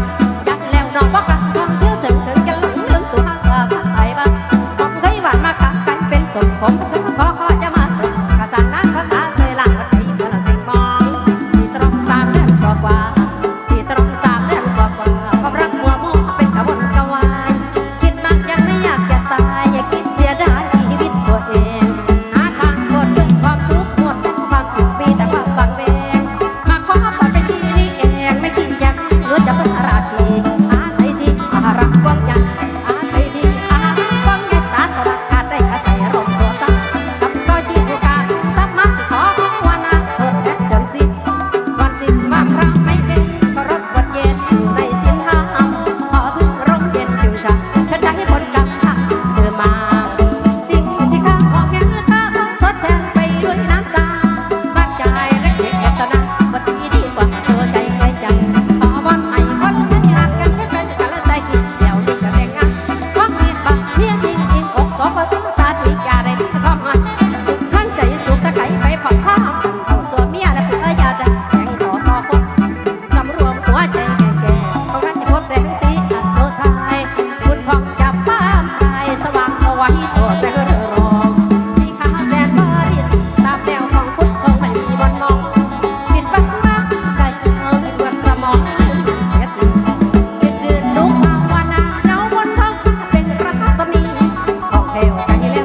จักแล้วน้องบอกกับความเที่ยวถึงถึงจะหลงลืมตัวหาสาสะไตบ้าง ของเคยหวานมากกับกันเป็นสมผมขอขอจะมาส่งกระสันน้ำภาษาเคยหลังวันนี้เมื่อเราสิ่งมองที่ตรงสามเดือนกว่าๆที่ตรงสามเดือนกว่าๆความรักมัวมัวเป็นกระวนกระวาย คิดมากยังไม่อยากจะตาย อย่าคิดเสียดายชีวิตตัวเอง หาทางหมดเรื่องความทุกข์หมดเรื่องความสุข มีแต่ความวังเวง มาขอปล่อยเป็นที่นี่เอง ไม่คิดยังรู้จะเพิ่งราตรี อาศัยที่อารักกว้างใหญ่ อาศัยที่อารักกว้างใหญ่ ตาสลักขาดได้อาศัยร่มโพธิ์ ทำก็ยิ่งกา ทำมาขอภาวนา โทษแทนจนสิ้น วันสิ้นว่าพระไม่เป็น เคารพบทเย็นในศีลธรรม ขอพึ่งร่มเย็นจึงจะ เธอจะให้ผลกรรมเธอมา สิ่งที่ข้าขอแค่ข้าทดแทนไปด้วยน้ำตา มากใจและเกลียดตนา วันนี้ดีกว่าตัวใจใครจัง ขอวอนให้คนไม่หักกัน ให้เป็นกันและใจกิน เดี๋ยวนี้ก็แต่งงาน หวังมีปากเมียจริงจริง อกสองก็สงสารอีกอย่าได้มีความหมาย สุขทั้งใจสุขตะไคร้ไปผ่อนผ้า เข้าตัวเมียและผัวอย่าได้แข่งต่อต่อคน สำรวมหัวใจแก่ๆ เขารักจะพบแสงสีอันโนไทย คุณพองจับฟ้าไทย สว่างสวัยตัวแสงเรืองรอง สีขาวแสนบริสุทธิ์ ตามแนวของพุทธคงไม่มีวันมอง ผิดหวังมากใจเอาผิดหวังสมองเสียสิ่ง เป็นเดือนทุกภาวนา เนาบนท้องฟ้าเป็นรัศมี ท่องเที่ยวกันเร็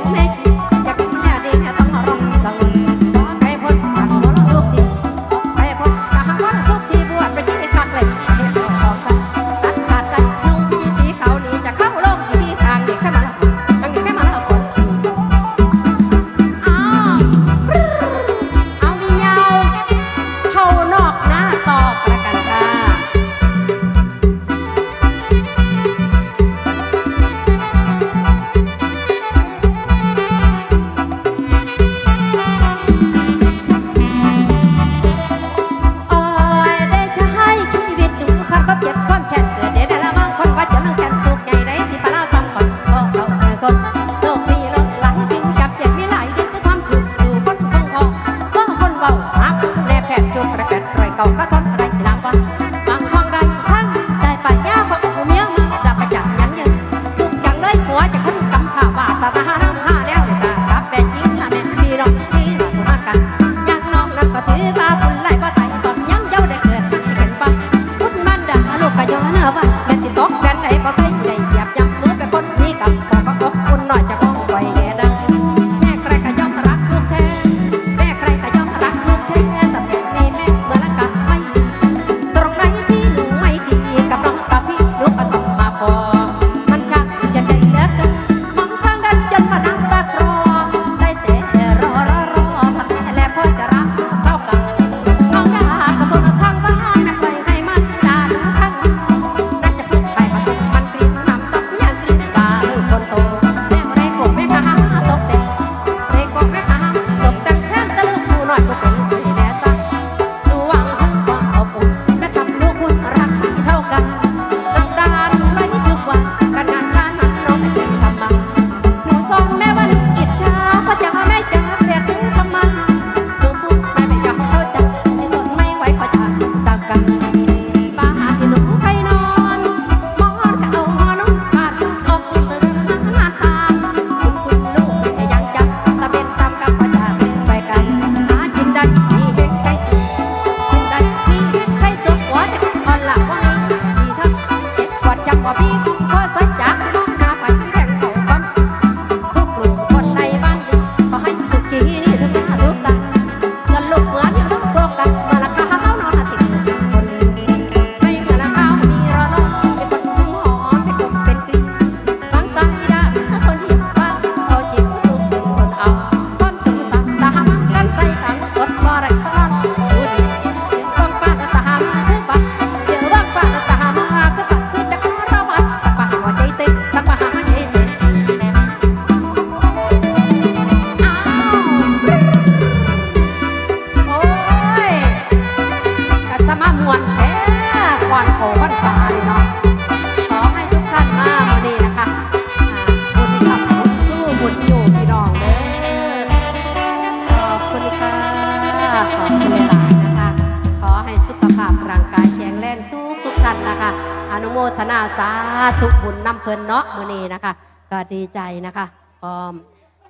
ทนาสาธุบุญนำเพิ่นเนาะมื้อนี้นะคะ ก็ดีใจนะคะ พร้อม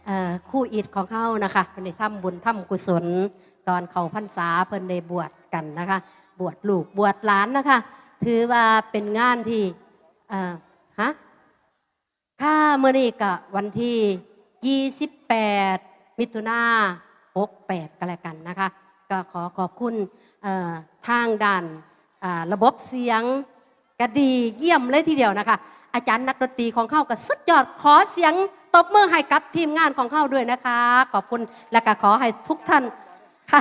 เอ่อ ครูอิดของเฮานะคะ เพิ่นได้ทำบุญทำกุศล ก่อนเข้าพรรษาเพิ่นได้บวชกันนะคะ บวชลูกบวชหลานนะคะ ถือว่าเป็นงานที่ เอ่อ ฮะ ค่ะ มื้อนี้ก็วันที่ยี่สิบแปด มิถุนา หกแปด ก็แล้วกันนะคะ ก็ขอขอบคุณ เอ่อ ทางด้าน อ่า ระบบเสียง ก็ดีเยี่ยมเลยทีเดียวนะคะ อาจารย์นักดนตรีของเฮาก็สุดยอด ขอเสียงตบมือให้กับทีมงานของเฮาด้วยนะคะ ขอบคุณ และก็ขอให้ทุกท่าน ค่ะ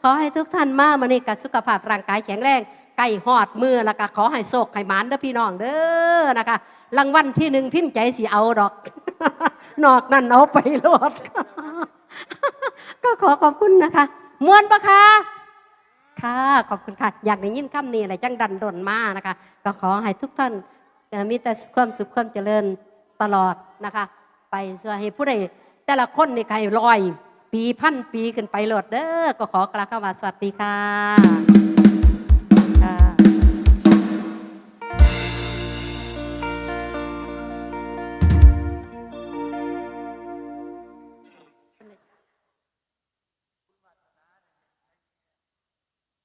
ขอให้ทุกท่านมามื้อนี้ก็สุขภาพร่างกายแข็งแรง ใกล้ฮอดมื้อแล้วก็ขอให้โชคให้หมานเด้อพี่น้องเด้อนะคะ รางวัลที่หนึ่งพิมพ์ใจสิเอาดอก นอกนั้นเอาไปโลด ก็ขอขอบคุณนะคะ ม่วนปะคะ ค่ะ ขอบคุณค่ะ อยากได้ยินคำนี้แหละจังดันด้นมานะคะ ก็ขอให้ทุกท่าน เอ่อ มีแต่ความสุขความเจริญตลอดนะคะ ไปส่วนให้ผู้ใดแต่ละคนนี่ให้ร้อยปีพันปีขึ้นไปโลดเด้อ ก็ขอกล่าวคำว่าสวัสดีค่ะ ค่ะ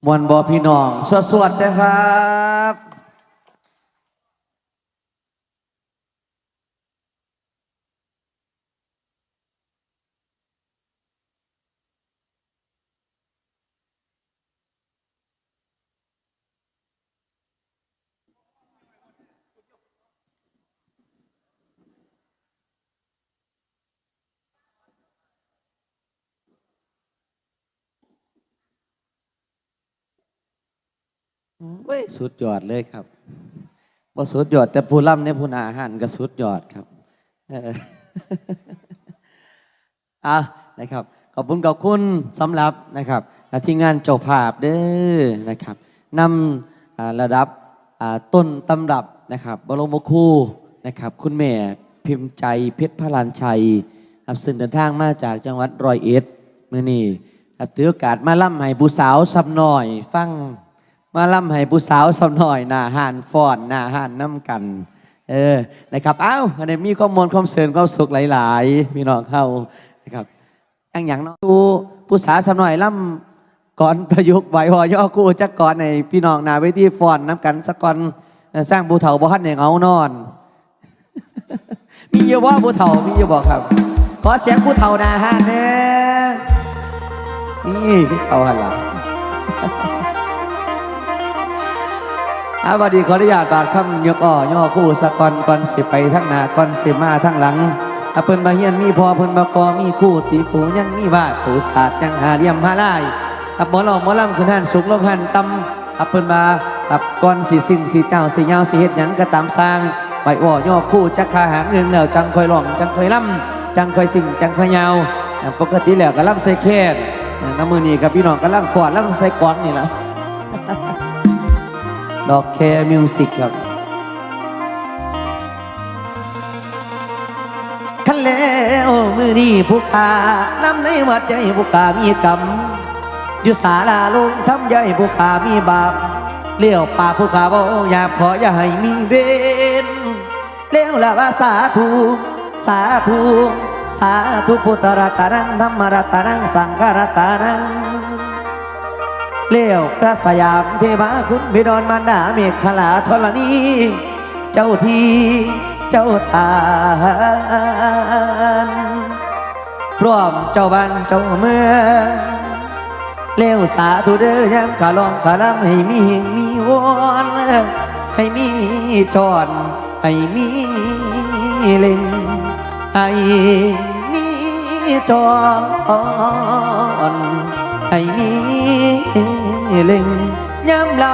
ม่วนบ่พี่น้อง สวดๆ นะครับ โอ้ย สุดยอดเลยครับ บ่สุดยอดแต่ผู้ลำเนี่ย ผู้หน้าหันก็สุดยอดครับ เออ อ่ะ นะครับ ขอบคุณ ขอบคุณสำหรับนะครับ อ่ะ ทีมงานเจ้าภาพเด้อนะครับ นำ อ่า ระดับ อ่า ต้นตำรับนะครับ บรมครูนะครับ คุณแม่พิมพ์ใจเพชรพลานชัยครับ ซึ่งเดินทางมาจากจังหวัดร้อยเอ็ด มื้อนี้ครับ ถือโอกาสมาลำให้ผู้สาวซ้ำน้อยฟัง มาลำให้ผู้สาวซ้ำน้อยหน้าห้านฟ้อนหน้าห้านนำกัน เออ นะครับ เอ้า อันนี้มีความม่วนความเซินความสุขหลายๆ พี่น้องเฮานะครับ อย่างหยังเนาะ ผู้ ผู้สาวซ้ำน้อยลำกลอนประยุกต์ไหว้ว่ายอครูจักกลอนให้พี่น้องหน้าเวทีฟ้อนนำกันสักกลอน เอ่อ สร้างผู้เฒ่าบ่ทันได้เหงานอน มีอยู่บ่ผู้เฒ่า มีอยู่บ่ครับ ขอเสียงผู้เฒ่าหน้าห้านแหน่ นี่คือเขาหั่นล่ะ อ่ะ บัดนี้ขออนุญาตบาดคำยกอ้อยอครูสักกลอน ก่อนสิไปทางหน้า ก่อนสิมาทางหลัง อ่ะ เพิ่นบ่าเฮียนมีพ่อ เพิ่นบ่าก่อมีครู ติปู่ยังมีวาด ปู่ศาสตร์ยังหาเหลี่ยมหาลาย อ่ะ หมอลำ หมอลำขึ้นหั้นสูงลงหั้นต่ำ อ่ะ เพิ่นว่า อ่ะ ก่อนสิสิ้นสิเจ้าสิยาวสิเฮ็ดหยังก็ตามสร้าง ไหว้อ้อยอครูจักข้าหางเอิงแล้ว จั่งค่อยร้อง จั่งค่อยลำ จั่งค่อยซิ่ง จั่งค่อยยาว อ่ะ ปกติแล้วก็ลำใส่แคน อ่ะ นำมื้อนี้กับพี่น้องกำลังฟ้อนลำใส่กลองนี่ล่ะ ดอกแคมิวสิกครับ คันแล้วมื้อนี้ผู้ข้าลำในวัดใหญ่ผู้ข้ามีกรรม อยู่ศาลาลงธรรมใหญ่ผู้ข้ามีบาป เลี้ยวปากผู้ข้าเว้าหยาบขออย่าให้มีเวร แล้วละว่าสาธุ สาธุ สาธุพุทธรัตนัง ธรรมรัตนัง สังฆรัตนัง แล้วพระสยามเทวาคุณพี่ดอนมารดาเมขลาธรณี เจ้าที่เจ้าทาน พร้อมเจ้าบ้านเจ้าเมือง แล้วสาธุเด้อยามข้าร้องข้าลำให้มีเฮงมีวอน ให้มีจอน ให้มีเล่ง ให้มีจอน ให้มีเล่ง ยามล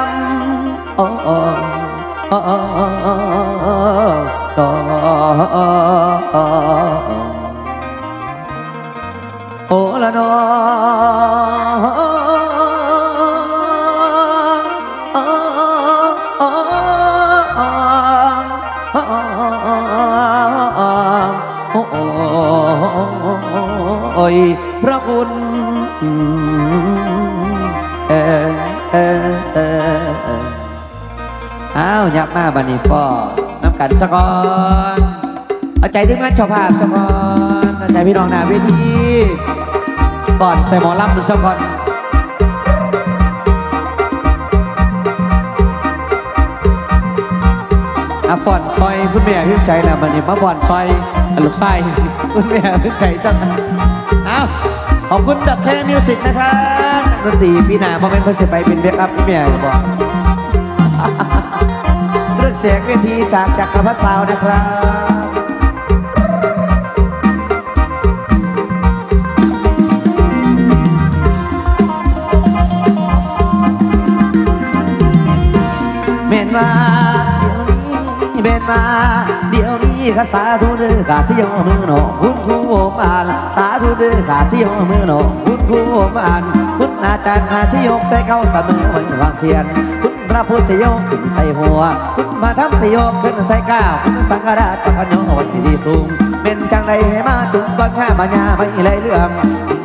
ำ โอ้ โอ้ โอ้ ละนอ โอ้ย พระคุณ เออ เออ เออ เออ อ้าว ยับมาบัดนี้ฟ้อนนำกันซะก่อน เอาใจทีมงานเจ้าภาพซะก่อน เอาใจพี่น้องหน้าเวที ก่อนใส่หมอลำดูซะก่อน อ่ะ ฟ้อนซอยคุณแม่พิมพ์ใจนะ บัดนี้มาฟ้อนซอยลูกชาย คุณแม่พิมพ์ใจซะ เอ้า ขอบคุณดักแค่มิวสิกนะครับ ดนตรีปีหน้าบ่แม่นเพิ่นสิไปเป็นแบ็กอัพอีแม่หรือบ่ เลือกแสงเวทีจากจักรพรรดิซาวน์นะครับ แม่นว่าเดี๋ยวนี้ แม่นว่าเดี๋ยวนี้ข้าสาธุเด้อ ข้าสิยกมือน้อมคุณครูโอมอ่าน สาธุเด้อ ข้าสิยกมือน้อมคุณครูโอมอ่าน คุณอาจารย์ข้าสิยกใส่เก้าเสมอไว้วางเสียน คุณพระพุทธสิยกขึ้นใส่หัว คุณพระธรรมสิยกขึ้นใส่ก้าว คุณสังฆราชก็ยกไว้ที่สูง แม่นจังใดให้มาจุ่มก้อนข้ามาญาไม่ไหลเหลื่อม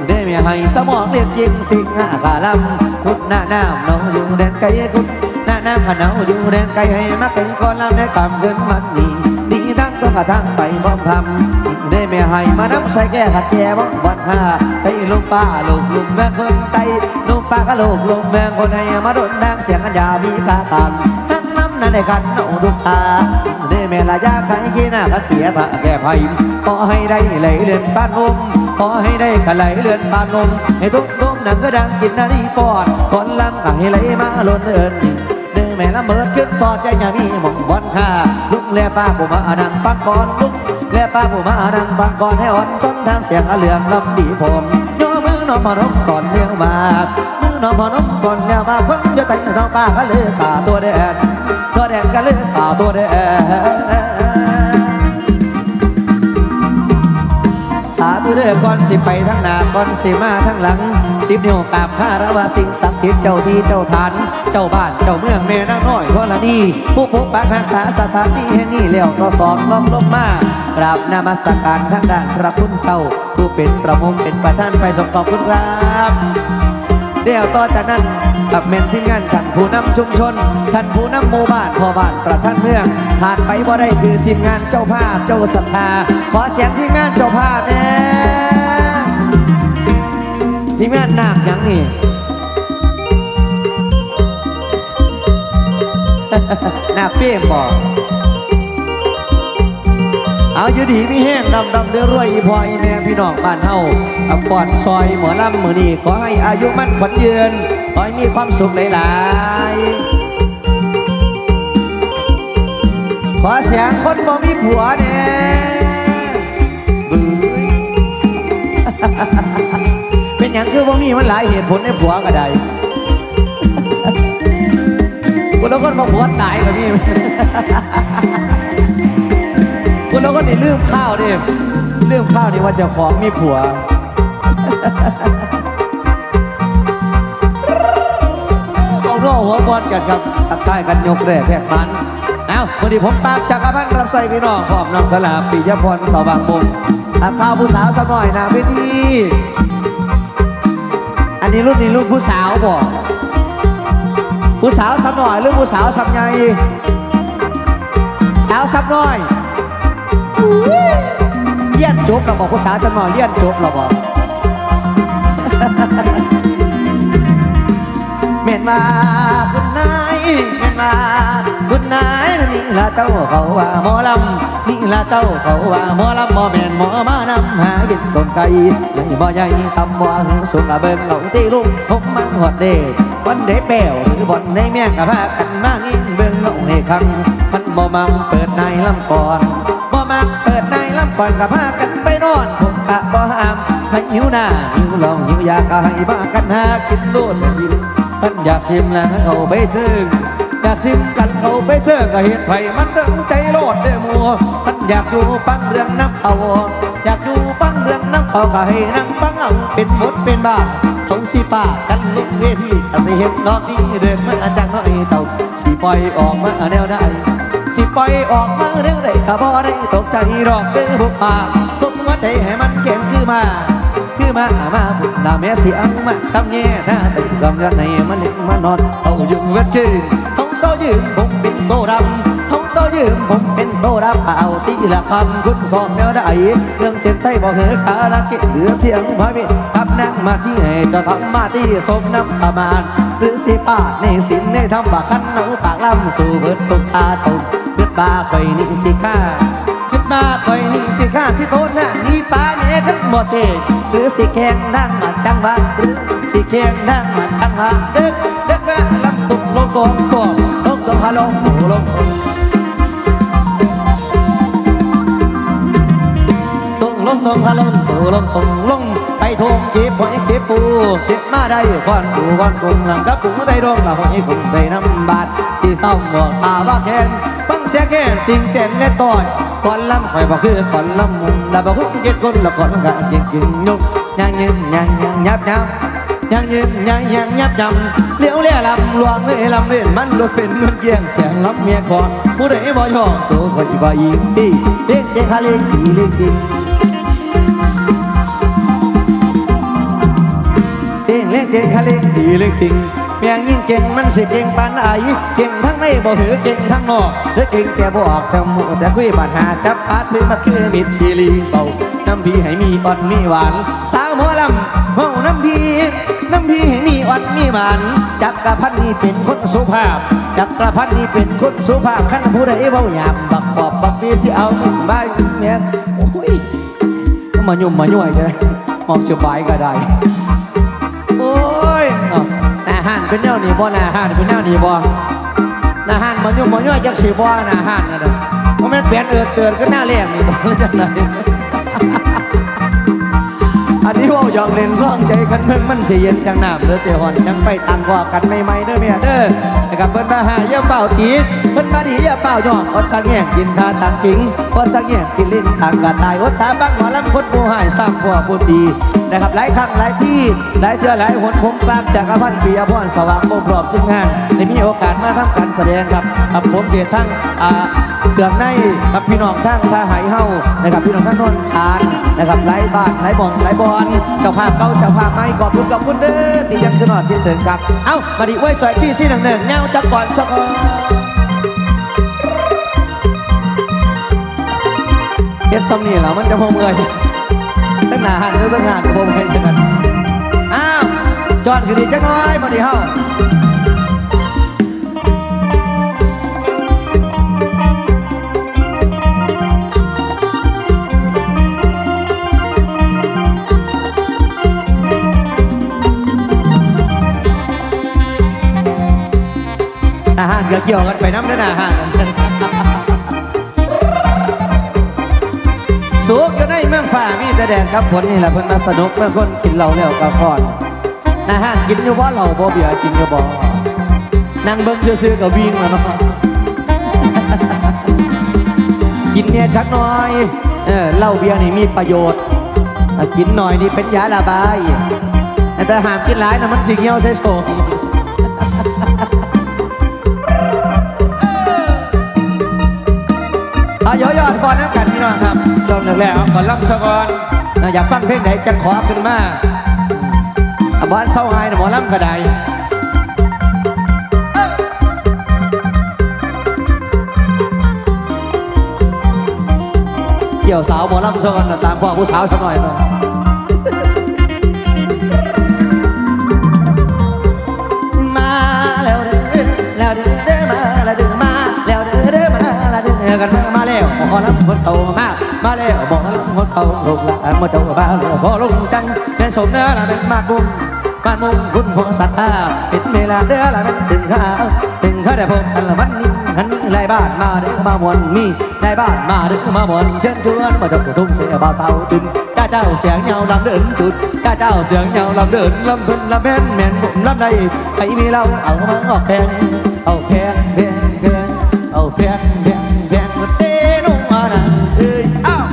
ได้แม่ให้สมองเรียกจริงสิงหาคาลำ คุณหน้าน้ำน้องอยู่แดนไกล คุณหน้าน้ำขนาวอยู่แดนไกล ให้มาไกลก่อนลำได้คำเกินมันนี่ ดีทั้งตัวกระทั่งไปพร้อมพำ ได้แม่ให้มานำใส่แก้ขัดแก้บ้องบัดห้า ไตลูกป้าลูกลุงแม่คนไต ลูกป้าก็ลูกลุงแม่คนให้มาโดนนางเสียงอันยามีกาตาน ทั้งน้ำนั้นได้ขันเอาทุกตา ได้แม่ละยาไขยีหน้าขัดเสียตาแก้ไข ขอให้ได้ไหลเลื่อนปานลม ขอให้ได้กะไหลเลื่อนปานลม ให้ทุกลมหนังก็ดังกินนารีปอด ก่อนลำก็ให้ไหลมาล้นเอิญ เด้อแม่ละเมิดขึ้นสอดใจอย่ามีหม่องบ่อนค่า ลุงและป้าผู้มานังปังก่อน ลุงและป้าผู้มานังปังก่อน ให้อ่อนสนทางเสียงเหลืองลำดีผม ย่อมือน้อมพนมก่อนเลี้ยวมา มือน้อมพนมก่อนเลี้ยวมา คนอยู่ใต้ท้องป้าก็เลยป่าตัวแดน ตัวแดนก็เลยป่าตัวแดน สาธุเด้อ ก่อนสิไปทางหน้า ก่อนสิมาทางหลัง สิบนิ้วกราบคารวะสิ่งศักดิ์สิทธิ์ เจ้าที่เจ้าทาน เจ้าบ้านเจ้าเมือง แม่นางน้อยธรณี ผู้ปกปักรักษาสถานที่แห่งนี้แล้วต่อสองน้อมลงมากราบนมัสการทางด้านพระคุณเจ้า ผู้เป็นประมุขเป็นประธานไปสมทบคุณครับ แล้วต่อจากนั้นกับแม่นทีมงานท่านผู้นำชุมชน ท่านผู้นำหมู่บ้าน พ่อบ้านประธานเมือง ขาดไปบ่ได้คือทีมงานเจ้าภาพเจ้าศรัทธา ขอเสียงทีมงานเจ้าภาพแหน่ ทีมงานนาคหยังนี่ นาคเป้มบ่ เอาอยู่ดีมีแฮง ร่ำร่ำรวยรวย อีพ่ออีแม่พี่น้องบ้านเฮา อำปอนซอยหมอลำมื้อนี้ ขอให้อายุมั่นขวัญยืน ขอให้มีความสุขหลายๆ ขอเสียงคนบ่มีผัวแหน่ บึ้ย เป็นหยังคือบ่มี มันหลายเหตุผลในผัวก็ได้ คนละคนมาผัวตายก็มี คนละคนนี่ลืมข้าวดิ ลืมข้าวนี่ว่าเจ้าของมีผัว เอาเนาะหัวบอลกันครับ ทักทายกันยกแรกแรกมัน เอ้า วันนี้ผมปราบจักรพันธ์รับใส่พี่น้อง พร้อมน้องสลาปิยพรสว่างวงศ์ อ่ะ พาผู้สาวสาวน้อยหน้าเวที อันนี้รุ่นนี้รุ่นผู้สาวบ่ ผู้สาวสาวน้อยหรือผู้สาวสาวใหญ่ สาวสาวน้อย เรียนจบแล้วบ่ ผู้สาวสาวน้อยเรียนจบแล้วบ่ แม่นว่าคุณนาย แม่นว่าคุณนาย นี่ละเจ้าเขาว่าหมอลำ นี่ละเจ้าเขาว่าหมอลำ บ่แม่นหมอมานำหากินต้มไก่ ไม่บ่ใหญ่ตำบ่หึงสุกะเบิ่งเอาตีลุงผมมังหอดเด้ วันได้แป้วหรือบ่อนได้แม่งกะพากันมางิ้งเบิ่งเอาให้คัง มันบ่มังเปิดนายลำก่อน บ่มักเปิดนายลำก่อนกะพากันไปนอน ผมกะบ่ห้าม ให้หิวน้ำหิวเหล้าหิวยากะให้พากันหากินโลด ท่านอยากซิมแล้วเขาไปเซิง อยากซิมกันเขาไปเซิง ก็เฮ็ดให้มันตึงใจโลดเด้อหมู่ ท่านอยากอยู่ฟังเรื่องน้ำเขา อยากอยู่ฟังเรื่องน้ำเขา ก็ให้นั่งฟังเอาเป็นหมดเป็นบ้า เขาสิปากันลงเวที ก็สิเฮ็ดนอกดีเดินมาจากน้อยเต่า สิปล่อยออกมาแนวใด สิปล่อยออกมาแนวใด ก็บ่ได้ตกใจดอกเด้อพวกข้า สมหัวใจให้มันแข็งคือมา คือมา มาพุทธาแม่สิเอามาตำแย่ ถ้าใส่กองยอดให้มันเล็กมานอน เอาอยู่เวทเกมของโต ยืมผมเป็นโตดำ เขาโตยืมผมเป็นโตดำ เอาทีละคำคุณสอนแนวใด เรื่องเส้นใสบ่เหอกาละเกะเหลือเสียงพระเวท กับนางมาที่ให้เจ้าทำมาที่สมน้ำสมาน หรือสิปาดในศีลในธรรมบ่คันเอาปากลำสู่เบิดทุกตาตม คิดว่าข่อยนี่สิฆ่า คิดว่าข่อยนี่สิฆ่า สิโทษหน้าหนีป้าแม่คันบ่เท่ หรือสิแข่งนางมาจังหวะ หรือสิแข่งนางมาจังหวะ เด็กเด็กแม่ลำตุกลงตรงตรงลงตรงฮาลงตรงลงตรงลงตรงฮาลงตรงลงตรงลง ไปทงเก็บหอยเก็บปู เก็บมาได้ก้อนปูก้อนกุ้ง หลังกับปูได้ดองละหอยกุ้งได้น้ำบาด สีเศร้าหมอกตาว่าแคน ฟังเสียงแคนติงเต้นและต่อย ก่อนลำข่อยบ่คือก่อนลำมุง และบ่คือเจ็ดคนละก่อนกะเก่งกินยุง ยังยืนยังยังยับยับ ยังยืนยังยังยับยับ เลี้ยวแล่ลำลวงเลยลำเล่น มันรถเป็นมันเกี่ยงเสียงลำเมียขอ ผู้ใดบ่ยอมตัวข่อยบ่ยิงตี เล่นเก่งฮาเล่นตีเล่นตี เก่งเล่งเก่งคะเล่งดีเล่งติง แม่งยิ่งเก่งมันสิเก่งปานใด เก่งทั้งในบ่หือเก่งทั้งนอก หรือเก่งแต่บ่ออกแต่หมู่แต่คุย บัดหาจับปาถือมาคือมิตรดีหลีเบา น้ำพี่ให้มีอ่อนมีหวาน สาวหมอลำเฮาน้ำพี่ น้ำพี่ให้มีอ่อนมีหวาน จักรพันธ์นี่เป็นคนสุภาพ จักรพันธ์นี่เป็นคนสุภาพ คันผู้ใดเว้าหยาบบักปอบบักปีสิเอาใบแม่น โอ้ย มายุ่มมาย่วยจะได้ มองสบายก็ได้ โอ้ย เนาะ หน้าห้านเป็นแนวนี้บ่ หน้าห้านเป็นแนวนี้บ่ หน้าห้านมายุ่มมาย่วยจักสิบ่ หน้าห้านนั่นน่ะ บ่แม่นแปลนเอิดเติดก็หน้าแรงนี่บ่ หรือจังได๋ อันนี้เว้าหยอกเล่นร้องใจ คันเพิ่งมันสิเย็นจังน้ำ เด้อเจ้าฮ้อน จังไปตามว่ากันใหม่ๆ เด้อแม่เด้อ นะครับ เพิ่นมาหาอย่าเฝ้าตี เพิ่นมาดีอย่าเฝ้าย่อง อดสะแงงกินข้าตังขิง อดสะแงงกินลิ้นทางกระต่าย อดสาบังหมอลำคนผู้หายสร้างพวกผู้ดี นะครับ หลายครั้งหลายที่ หลายเทื่อหลายหน ผมฝากจักรพันธ์ ปิยพร สว่างวงศ์ พร้อมทีมงาน ได้มีโอกาสมาทำการแสดงครับ ครับ ผมเดชทั้ง อ่า เครื่องใน ครับ พี่น้องทางท่าไหเฮา นะครับ พี่น้องทางโนนชาน นะครับ หลายบ้าน หลายหม่อง หลายบอน เจ้าภาพเก่า เจ้าภาพใหม่ ขอบคุณ ขอบคุณเด้อ ที่ยังคือฮอดคิดถึงครับ เอ้า บัดนี้อวยสวยที่ซี่หนึ่งหนึ่ง เงาจักก่อนสักก่อน เฮ็ดซ่ำนี่ล่ะ มันจะบ่เมื่อย ตั้งหน้าห้านเด้อ ตั้งหน้าก็บ่เมื่อยคือกัน อ้าว จอดขึ้นอีกจักหน่อย บัดนี้เฮา อาหารก็เกี่ยวกันไปนำเด้อนะ อาหาร สุขอยู่ในเมืองฟ้ามีแต่แดดกับฝนนี่แหละ เพิ่นมาสนุกเมืองคนกินเหล้าแล้วก็ฟ้อน อาหารกินอยู่บ่ เหล้าบ่ เบียร์กินอยู่บ่ นั่งเบิ่งซื่อๆก็วิ่งแล้วเนาะ กินเนี่ยจักหน่อย เออ เหล้าเบียร์นี่มีประโยชน์ อ่ะ กินหน่อยนี่เป็นยาระบาย แต่ห้ามกินหลายนะ มันสิเหี่ยวใส่โสม เอาเยอะยอดก่อนนะกันพี่น้องครับ เริ่มแรกๆเอาก่อนลำซะก่อนนะ อยากฟังเพลงไหนจะขอขึ้นมา อ่ะ บ้านเศร้าไฮนะหมอลำก็ได้ เกี่ยวสาวหมอลำซะก่อนนะ ตามพ่อผู้สาวสักหน่อยเนาะ มาแล้วเด้อ แล้วเด้อเด้อ มาแล้วเด้อ มาแล้วเด้อเด้อ มาแล้วเด้อ กันมา มาแล้วหมอลำคนเก่ามา มาแล้วหมอลำคนเก่า ลูกหลานหมอเจ้ามาแล้ว พอลงจังแม่นสมเนื้อละแม่นมากบุญ บ้านมุ่งบุญของศรัทธา เป็นเวลาเด้อละแม่นถึงข้า ถึงข้าได้พบกันละวันนี้ หันมีหลายบ้านมาเด้อมาม่วน มีหลายบ้านมาเด้อมาม่วน เชิญชวนมาจบกระทุ่งเสียบ่าวสาวตื่น ข้าเจ้าเสียงยาวลำเดินจุด ข้าเจ้าเสียงยาวลำเดิน ลำเพิ่นลำแม่นแม่นผมลำใด ใครมีเราเอามาออกแพง เอาแพงแพงแพง เอาแพงแพงแพง เต้นุ่งมานะเอ้ย อ้าว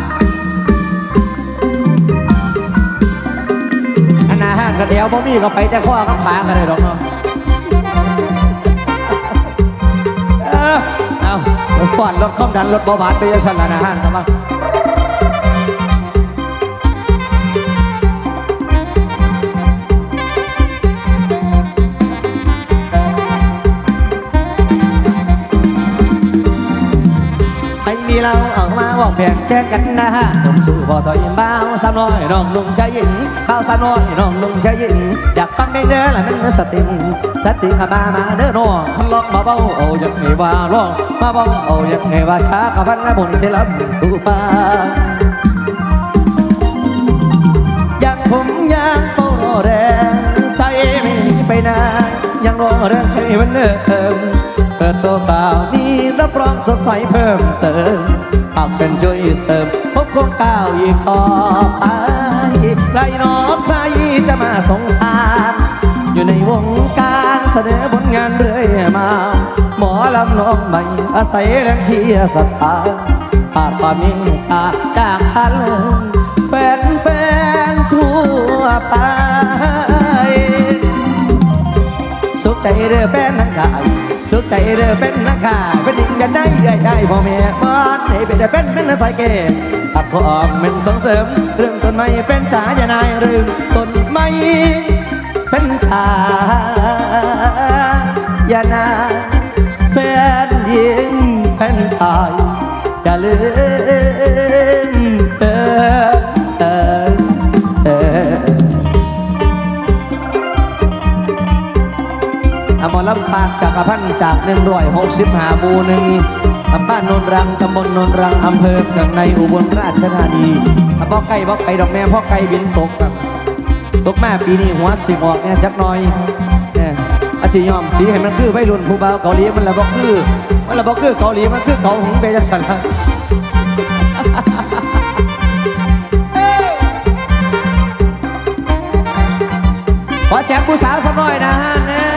อันอาหารก็แถวบ่มีก็ไปแต่ข้อกับขาก็ได้ดอกเนาะ เออ เอา ก่อนลดความดันลดเบาหวานไปยังสั่นร้านอาหารครับว่า เ แบ่งแจกกันนะฮะ ผมสู่บ่ถอยบ่าวสาวน้อยน้องนุ่งชายหญิง บ่าวสาวน้อยน้องนุ่งชายหญิง อยากฟังเพลงเด้อละมันสติง สติงอะมามาเด้อน้อง คันร้องมาเบาเอาอยากให้ว่าร้อง มาเบาเอาอยากให้ว่าช้ากับพันละบนเสลำสู่ฟ้า อยากผมอยากเป่ารอแรงใจไม่หนีไปไหนยังรอแรงใจเหมือนเดิม เปิดตัวเปล่านี้รับรองสดใสเพิ่มเติม หากเป็นช่วยเสริมพบคงก้าวอีกต่อไป ใครหนอใครจะมาสงสาร อยู่ในวงการเสนอผลงานเรื่อยมา หมอลำน้องใหม่อาศัยแรงเชียร์ศรัทธา ขาดความเมตตาจากท่านแฟนๆทั่วไป สุขใจเด้อแฟนนักข่าว สุขใจเด้อแฟนนักข่าว เป็นหญิงกันได้เอื้อยอ้ายพ่อแม่บ้านให้เป็นแต่แฟนเป็นสายเกมตับของมันส่งเสริม เริ่มต้นใหม่เป็นสายนายเริ่มต้นใหม่เป็นทายนายแฟนหญิงแฟนชายอย่าลืมเออเออเออ อำเภอลำปางจักรพันธ์จากหนึ่งร้อยหกสิบห้าหมู่หนึ่งบ้านโนนรังตำบลโนนรังอำเภอเมืองในอุบลราชธานีบ่ไกลบ่ไกลดอกแม่พ่อไก่บินตกครับตกมาปีนี้หัวสิออกเนี่ยจักหน่อยเนี่ยอาจจะยอมสีให้มันคือวัยรุ่นผู้บ่าวเกาหลีมันละบ่คือมันละบ่คือเกาหลีมันคือเกาหงไปจังสันละ ขอเสียงผู้สาวสักหน่อยนะฮะเนี่ย